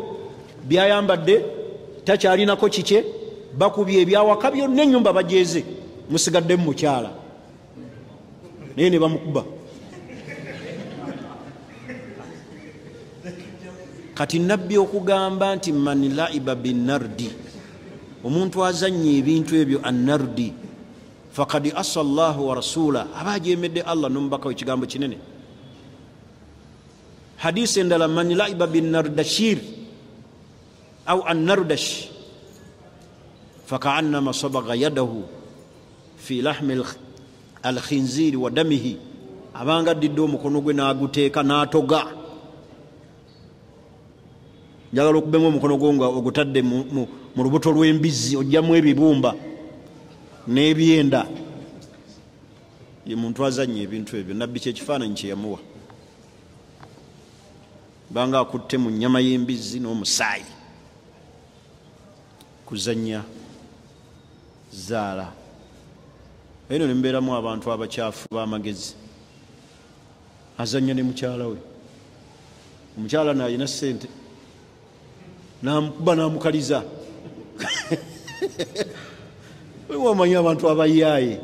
byayambadde takyalinako kikye, bakubye ebyawaka byonna, ennyumba bagyeze, musigaddemu mukyala, naye ne bamukuba. Kati nabbi okugamba nti man laiba binnardi, omuntu azannya ebintu ebyo annardi, fakad asa llahu wa rasula, aba ajeemedde Allah n'omubaka we, ekigambo kinene. Hadisi endala, man laiba binnardashir au annardash fakaannama sabaga yadahu fi lahmi alkhinziri wa damihi, abanga addidde omukono gwe n'aguteeka n'atoga. Njagala okubemu omukono gwo nga ogutadde mu lubuto lw'embizzi, ojjamu ebibumba n'ebyenda. Ye muntu azannya ebintu ebyo. Nabbi kyekifaananyi kye yamuwa, banga akutte mu nnyama y'embizzi n'omusaayi, kuzannya zaala. Eno ne mbeeramu abantu abakyafu b'amagezi, azannya ne mukyala we, omukyala n'alina ssente n'amukuba n'amukaliza. Omanyi abantu abayaaye,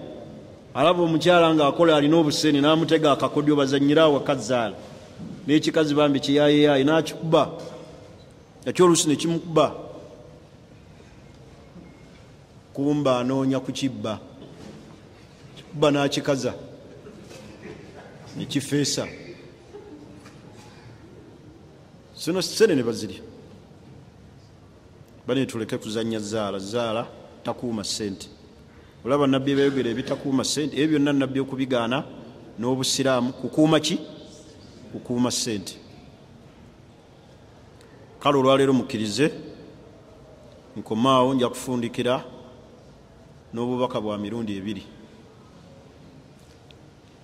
alaba omukyala ng'akola alina obusente n'amutega akakodyo bazannyira awaka zaala, n'ekikazi bambi kiyaayeyaye n'akikuba, nakyo oluusi ne kimukuba, kumba anoonya kukibba, kikuba n'akikaza ne kifeesa, sino ssente ne bazirya. Bane tuleke kuzannya zaala. Zaala takuuma ssente. Olaba nabbi ebyayogera ebitakuuma ssente, ebyo byonna nabbi okubigaana n'obusiraamu kukuuma ki? Kukuuma ssente. Kale olwaleero mukkirize nkomaawo, nja kufundikira n'obubaka bwa mirundi ebiri.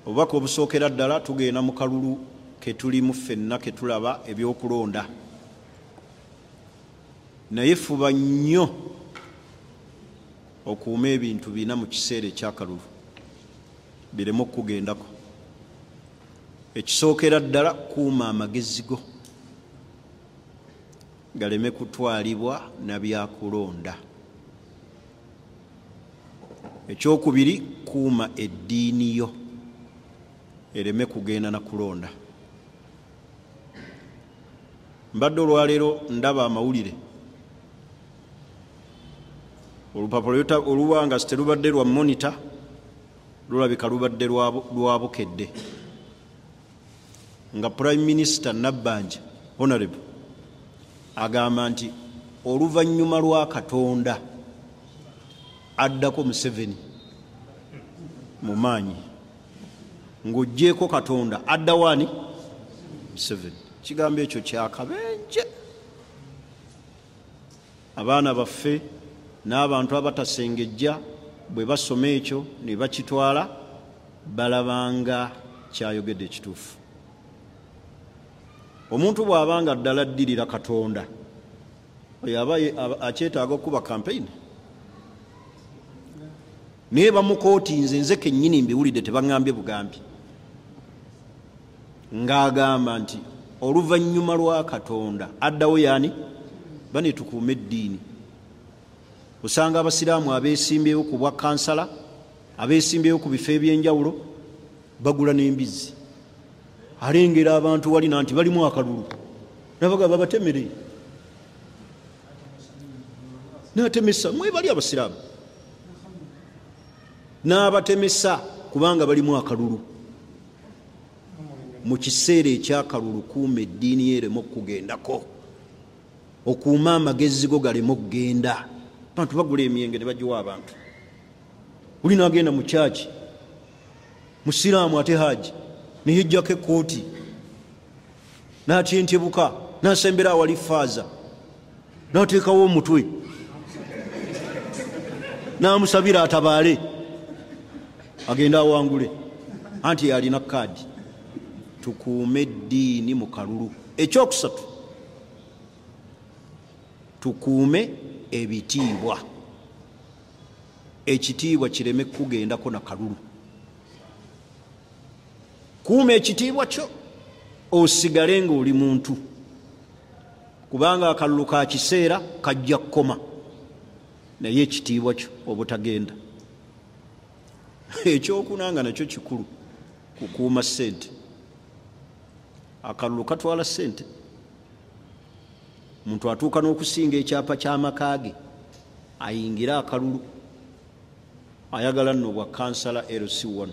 Obubaka obusookera ddala, tugenda mu kalulu ke tulimu ffenna ke tulaba ebyokulonda, naye fuba nnyo okuuma ebintu bina mu kiseera ekyakalulu bireme okukugendako. Ekisookera ddala, kuuma amagezi go galeme kutwalibwa na byakulonda. Ekyokubiri, kuuma eddiini yo ereme kugenda na kulonda. Mbadde olwaleero ndaba amawulire, olupapula oluba nga terubadde lwa Monitor, lulabika lubadde lwa Bukedde, nga Prime Minister Nabbanja Honorable agamba nti oluvannyuma lwa Katonda addako Museveni mu maanyi. Ng'oggyeeko Katonda addawo ani? Museveni. Kigambo ekyo kyakabenje. Abaana baffe n'abantu abatasengejja bwe basoma ekyo ne bakitwala, balabanga kyayogedde ekituufu. Omuntu bw'abanga ddala addirira Katonda, oyo aba akyetaaga okuba campaign. Naye bamukootinze, nze kennyini mbiwulidde, tebaŋŋambye bugambi, ng'agamba nti oluvannyuma lwa Katonda addawo yaani? Bane, tukuume eddiini. Osanga abasiraamu abeesimbyewo ku bwa kansala, abeesimbyewo ku bifo ebyenjawulo, bagula n'embizzi. Alengera abantu walina nti balimu akalulu, nabaga babatemere, natemesa. Mwebali abasiraamu n'abatemesa kubanga balimu akalulu. Mu kiseera ekyakalulu, kuuma eddiini yereme okugendako, okuuma amagezi go galeme okugenda. Abantu bagula emyenge ne bagiwa abantu. Oli nagenda mu kyaki, musiraamu ate haji, neyejjako ekkooti n'atyentebuka, n'asembera awali faaza, n'ateekawo omutwe, n'amusabira atabaale agende awangule, anti yalina kaadi. Tukuume eddiini mu kalulu. Ekyokusatu, tukuume ebitiibwa. Ekitiibwa kireme kugendako na kalulu. Kuuma ekitiibwa kyo osigale ng'oli muntu, kubanga akalulu ka kiseera, kajja kukoma, naye ekitiibwa kyo obutagenda. Ekyokuna nga nakyo kikulu, kukuuma ssente. Akalulu katwala ssente. Muntu atuuka n'okusinga ekyapa ky'amaka ge ayingire akalulu. Ayagala nno bwa kansala LC1,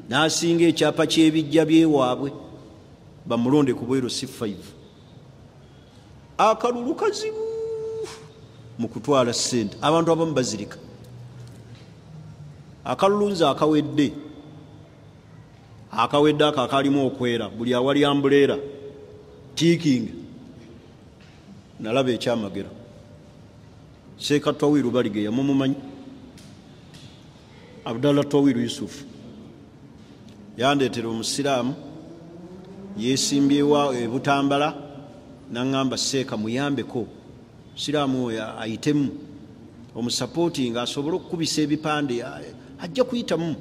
n'asinga ekyapa ky'ebijja byewaabwe bamulonde ku bwa LC5. Akalulu kazibu mu kutwala ssente, abantu abamu bazirika. Akalulu nze akawedde, akawedde ako akalimu okwera buli awali umbrella ticking, nalaba ekyamagero. Seeka Twawiru Baligeya mumumanyi, Abdallah Twawiru Yusufu, yandeetera omusiraamu yesimbyewa ebutambala, naŋŋamba, "Seeka, muyambeko siraamu oyo ayitemu, omusupportinga asobole okukubisa ebipande, ajja kuyitamu.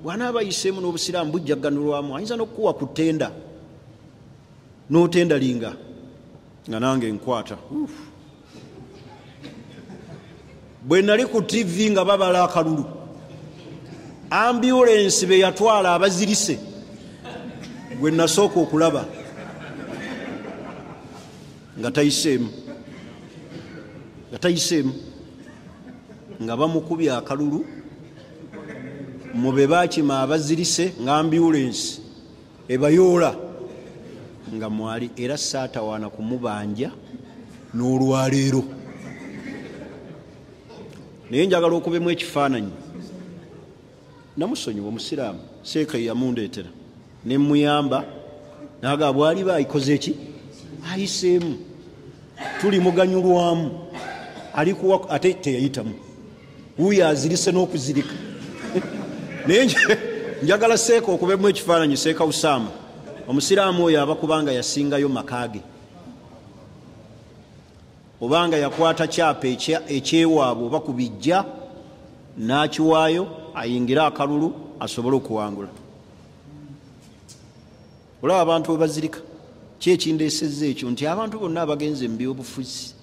Bw'anaaba ayiseemu n'obusiraamu bujja kuganulwamu, ayinza n'okukuwa ku tender n'otendalinga." Nga nange nkwata. Bwe nali ku TV nga babala akalulu, ambulensi be yatwala abazirise gwe nasooka okulaba nga tayiseemu, nga tayiseemu, nga bamukubye akalulu mu be bakima abazirise, nga ambulensi ebayoola nga mwali. Era saatawaana kumubanja n'olwaleero. Naye njagala okubemu ekifaananyi. Namusonyiwa omusiraamu, seeka yamundeetera nemuyamba, naga bwaliba ayikoze eki ayiseemu tuli muganyulwamu, alikuwa ate teyayitamu, wuyo azirise n'okuzirika. Naye njagala seeka okubemu ekifaananyi, Seeka Usaama, omusiraamu oyo aba kubanga yasingayo maka ge, obanga yakwata kyapa ekyewaabwe oba ku bijja n'akiwaayo ayingire akalulu asobole okuwangula. Olaba abantu we bazirika. Ki ekindeesezza ekyo nti abantu bonna abagenze mu byobufuzi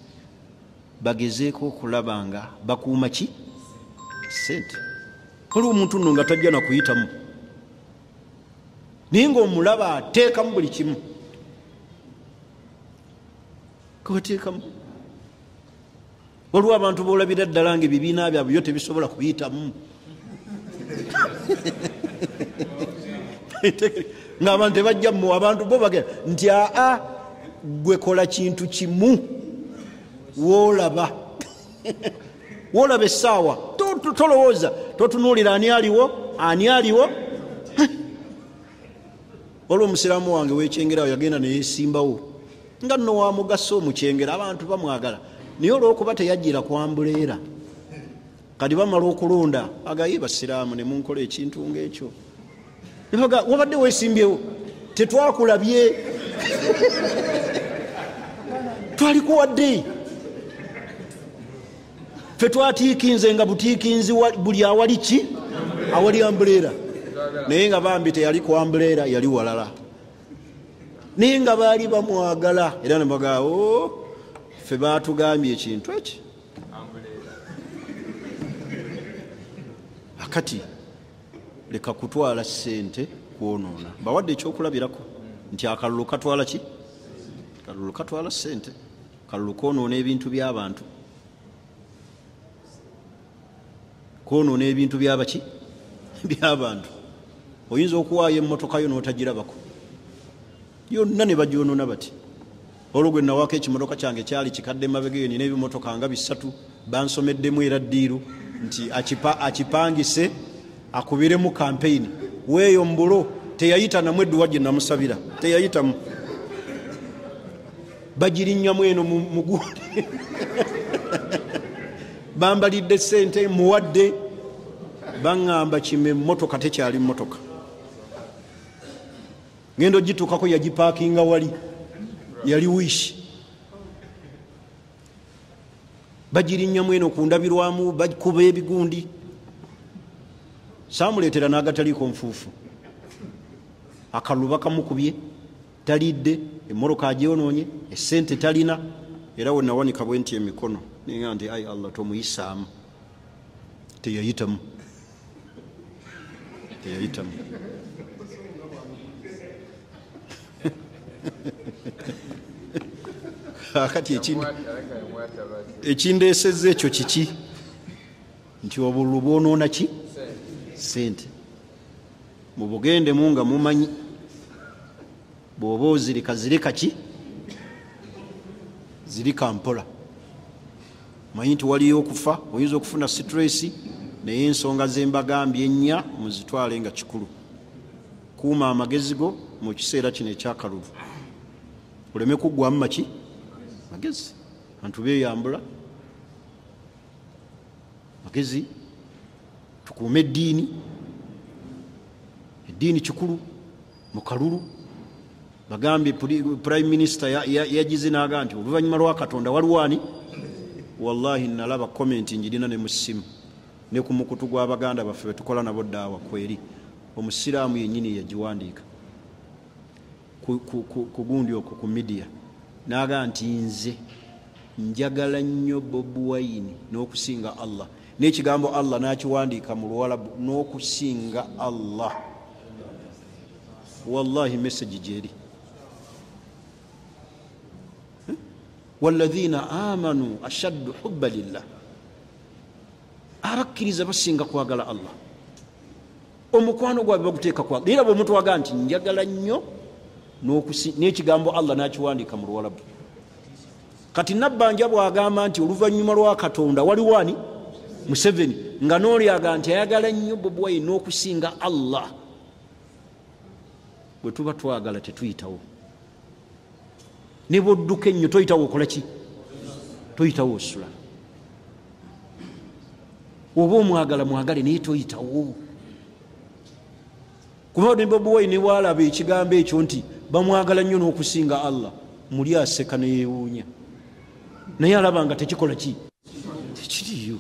bagezeeko okulaba nga bakuuma ki? Sente. Waliwo omuntu nno nga tajja nakuyitamu, naye ng'omulaba ateekamu buli kimu, kabateekamu. Waliwo abantu b'olabira ddala nga ebibiina byabwe byo tebisobola kubiyitamu, ng'abantu tebajja mu, abantu bo bagenda nti aa gwe kola kintu kimu, woolaba woolaba essaawa, tolowooza, totunuulira ani aliwo, ani aliwo. Waliwo omusiraamu wange w'ekyengerawo yagenda neyesimbawo nga nno wa mugaso omukyengera, abantu bamwagala, naye olw'okuba teyajjira kwambuleera, kati bamala okulonda agaye basiraamu ne munkola ekintu ng'ekyo. Wabadde weesimbyewo, tetwakulabye, twalikuwadde ffe, twatiikinze nga butiikinzi buli awali ki, awali ambuleera. Naye nga bambi teyali ku ambuleera, yali walala, naye nga baali bamwagala. Era ne bagamba o ffe baatugambye ekintu eki. Akati leka kutwala ssente kwonoona. Mbawadde ekyokulabirako nti akalulu katwala ki? Kalulu katwala ssente, kalulu kwonoona ebintu by'abantu, kwonoona ebintu byabaki? By'abantu. Oyinza okuwaayo emmotoka yo n'otagirabako yonna ne bagyonoona bati. Olwo gwe nawaako ekimotoka kyange kyali kikadde mabega eyo, nina ebimotoka nga 3 bansomeddemu era ddiiru nti akipangise akubiremu kampeyini. Weeyo mbulo teyayita namu edduwa gye namusabira, teyayitamu, bagirinnyamu eno mugundi bambalidde ssente muwadde, baŋŋamba kime emmotoka tekyali mmotoka, ngenda ogituukako yagipaakinga wali, yali wishi, bagirinnyamu eno ku ndabirwamu, bakuba ebigundi. Saamuleetera n'agataliiko nfuufu, akalulu bakamukubye, talidde, emmotoka agyonoonye, essente talina. Era we nawanika bwe nti emikono ninga nti ai Allah tomuyisaamu, teyayitamu, teyayitamu. Kakati ekindeesezza ekyo kiki? Nti obululu bwonoona ki? Sente. Mubugendemu nga mumanyi, bw'oba ozirika zirika ki? Zirika mpola. Manyi nti waliyo okufa, oyinza okufuna stress, naye ensonga ze mbagambye ennya muzitwale nga kikulu. Kuuma amagezi go mu kiseera kino ekyakalulu, oleme kuggwamu maki? Magezi. Abantu beeyambula magezi. Tukuume eddiini, eddiini kikulu mu kalulu. Bagambye prime minister yagize n'agamba nti oluvannyuma lwa Katonda waliwo ani? Wallahi nalaba comment njirina ne mu ssimu ne ku mukutu gw'abaganda baffe betukola nabo ddaawa kweri, omusiraamu yennyini yagiwandiika ku gundi okwo ku media, n'agamba nti nze njagala nnyo Bobi Wine n'okusinga Allah, n'ekigambo Allah n'akiwandiika mu Luwalabu n'okusinga Allah. Wallahi message gyeri, walladhina amanu ashaddu hubba lillah, abakkiriza basinga kwagala Allah, omukwano gwabwe baguteeka kwagala. Era bw'omuntu agamba nti njagala nnyo n'ekigambo Allah n'akiwandiika mu Luwalabu. Kati Nabbanja bw'agamba nti oluvannyuma lwa Katonda waliwo ani? Museveni, nga n'oli agamba nti ayagala nnyo Bobi Wine n'okusinga Allah. Bwe tuba twagala tetuyitawo, ne bw'odduka ennyo toyitawo okola ki? Toyitawo osula. Oba omwagala mwagale, naye toyitawo. Kuba ne Bobi Wine bw'alaba ekigambo ekyo nti bamwagala nnyo n'okusinga Allah, muli aseka ne yeewuunya, naye alaba nga tekikola ki? Tekiriiyo.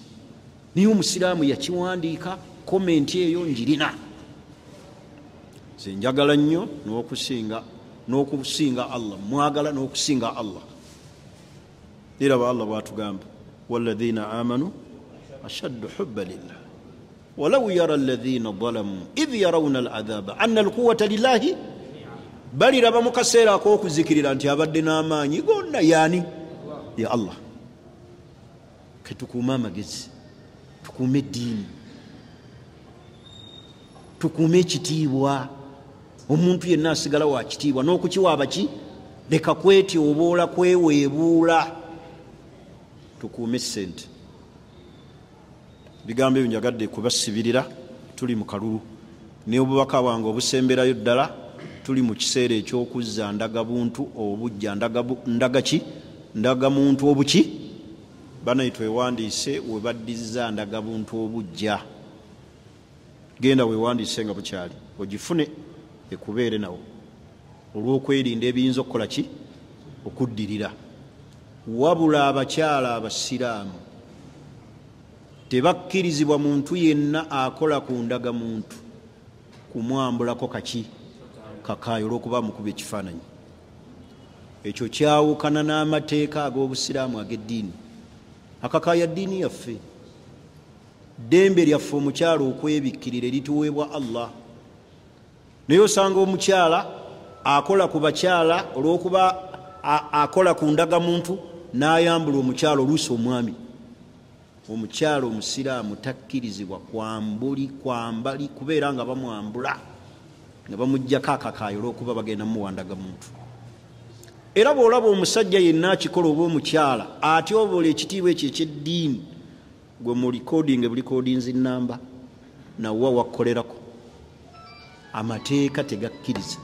Naye omusiraamu yakiwandiika, komenti eyo njirina, nze njagala nnyo n'okusinga n'okusinga Allah, mwagala n'okusinga Allah. Era Allah bw'atugamba, walladhina amanu ashaddu hubba lillah walau yara alladhina dhalamu idh yarawna al'adhaba anna alquwwata lillahi. Baliraba mu kaseera ak'okuzikirira nti abadde n'amaanyi gonna yaani ya Allah. Ketukuume amagezi, tukuume eddiini, tukuume ekitiibwa. Omuntu yenna asigala wa kitiibwa n'okukiwa abaki, leka kwetyoboola kweweebuula. Tukuume ssente. Bigambo ebyo njagadde kubasibirira, tuli mu kalulu. Naye obubaka bwange obusemberayo ddala, tuli mu kiseera eky'okuzza ndagabuntu obujja, ndagaki, ndagamuntu obuki. Banaye twewandiise we baddiza ndagabuntu obujja. Genda weewandiise nga bukyali, ogifune ekubeere nawo, olw'okwerinda ebiyinza okukola ki, okuddirira. Wabula abakyala abasiraamu tebakkirizibwa muntu yenna akola ku ndagamuntu kumwambulako kaki kakaayo olw'okuba mukuba ekifaananyi. Ekyo kyawukana n'amateeka ag'obusiraamu ag'eddiini. Akakaaya ddiini yaffe, ddembe lyaffe omukyala okwebikkirira erituweebwa Allah. Naye osanga omukyala akola ku bakyala olw'okuba akola ku ndagamuntu n'ayambula omukyala oluusi omwami. Omukyala omusiraamu takkirizibwa kwambuli kwambali kubeera nga bamwambula nga bamuggyako akakaayo olw'okuba bagenda muwa ndagamuntu. Era bw'olaba omusajja yenna akikola oba omukyala atyoboola ekitiibwa ekyo eky'eddiini, gwe mu recording bulikodinzi namba nawa wakkolerako. Amateeka tegakkiriza.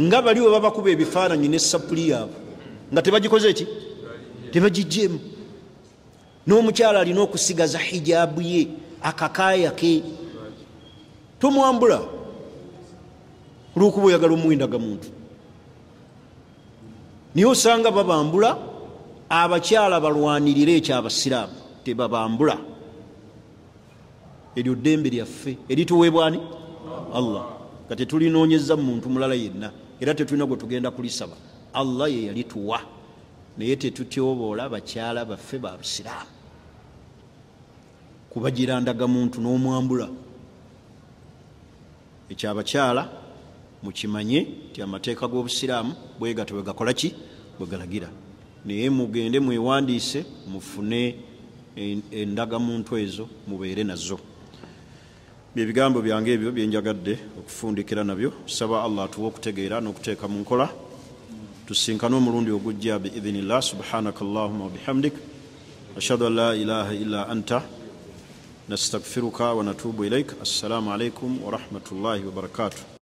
Nga bali we babakuba ebifaananyi ne sapuli yaabwe nga tebagikoze ki, tebagiggyemu. N'omukyala alina okusigaza hijaabu ye, akakaaya ke, tomwambula olw'okuba oyagala omuwa endagamuntu. Naye osanga babambula abakyala balwanirire ekyo abasiraamu tebabambula. Eryo ddembe lyaffe erituweebwa ani? Allah. Nga tetulinoonyeza muntu mulala yenna, era tetulina gwe tugenda kulisaba. Allah ye yalituwa, naye tetutyoboola bakyala baffe ba busiraamu kubagira ndagamuntu n'omwambula. Ekyo abakyala mukimanye nti amateeka g'obusiraamu bwe gatyo bwe gakola ki, bwe galagira. Naye mugende mwewandiise mufune endagamuntu ezo mubeere nazo. Bye bigambo byange ebyo bye njagadde okufundikira nabyo. Saba Allah atuwe okutegeera n'okuteeka mu nkola. Tusinkane omulundi ogujja biidhinillah. Subhanaka allahumma wabihamdik, ashhadu an la ilaha illa anta, nastaghfiruka wa natubu ilaik. Assalamu alaikum wa rahmatullahi wa barakatuh.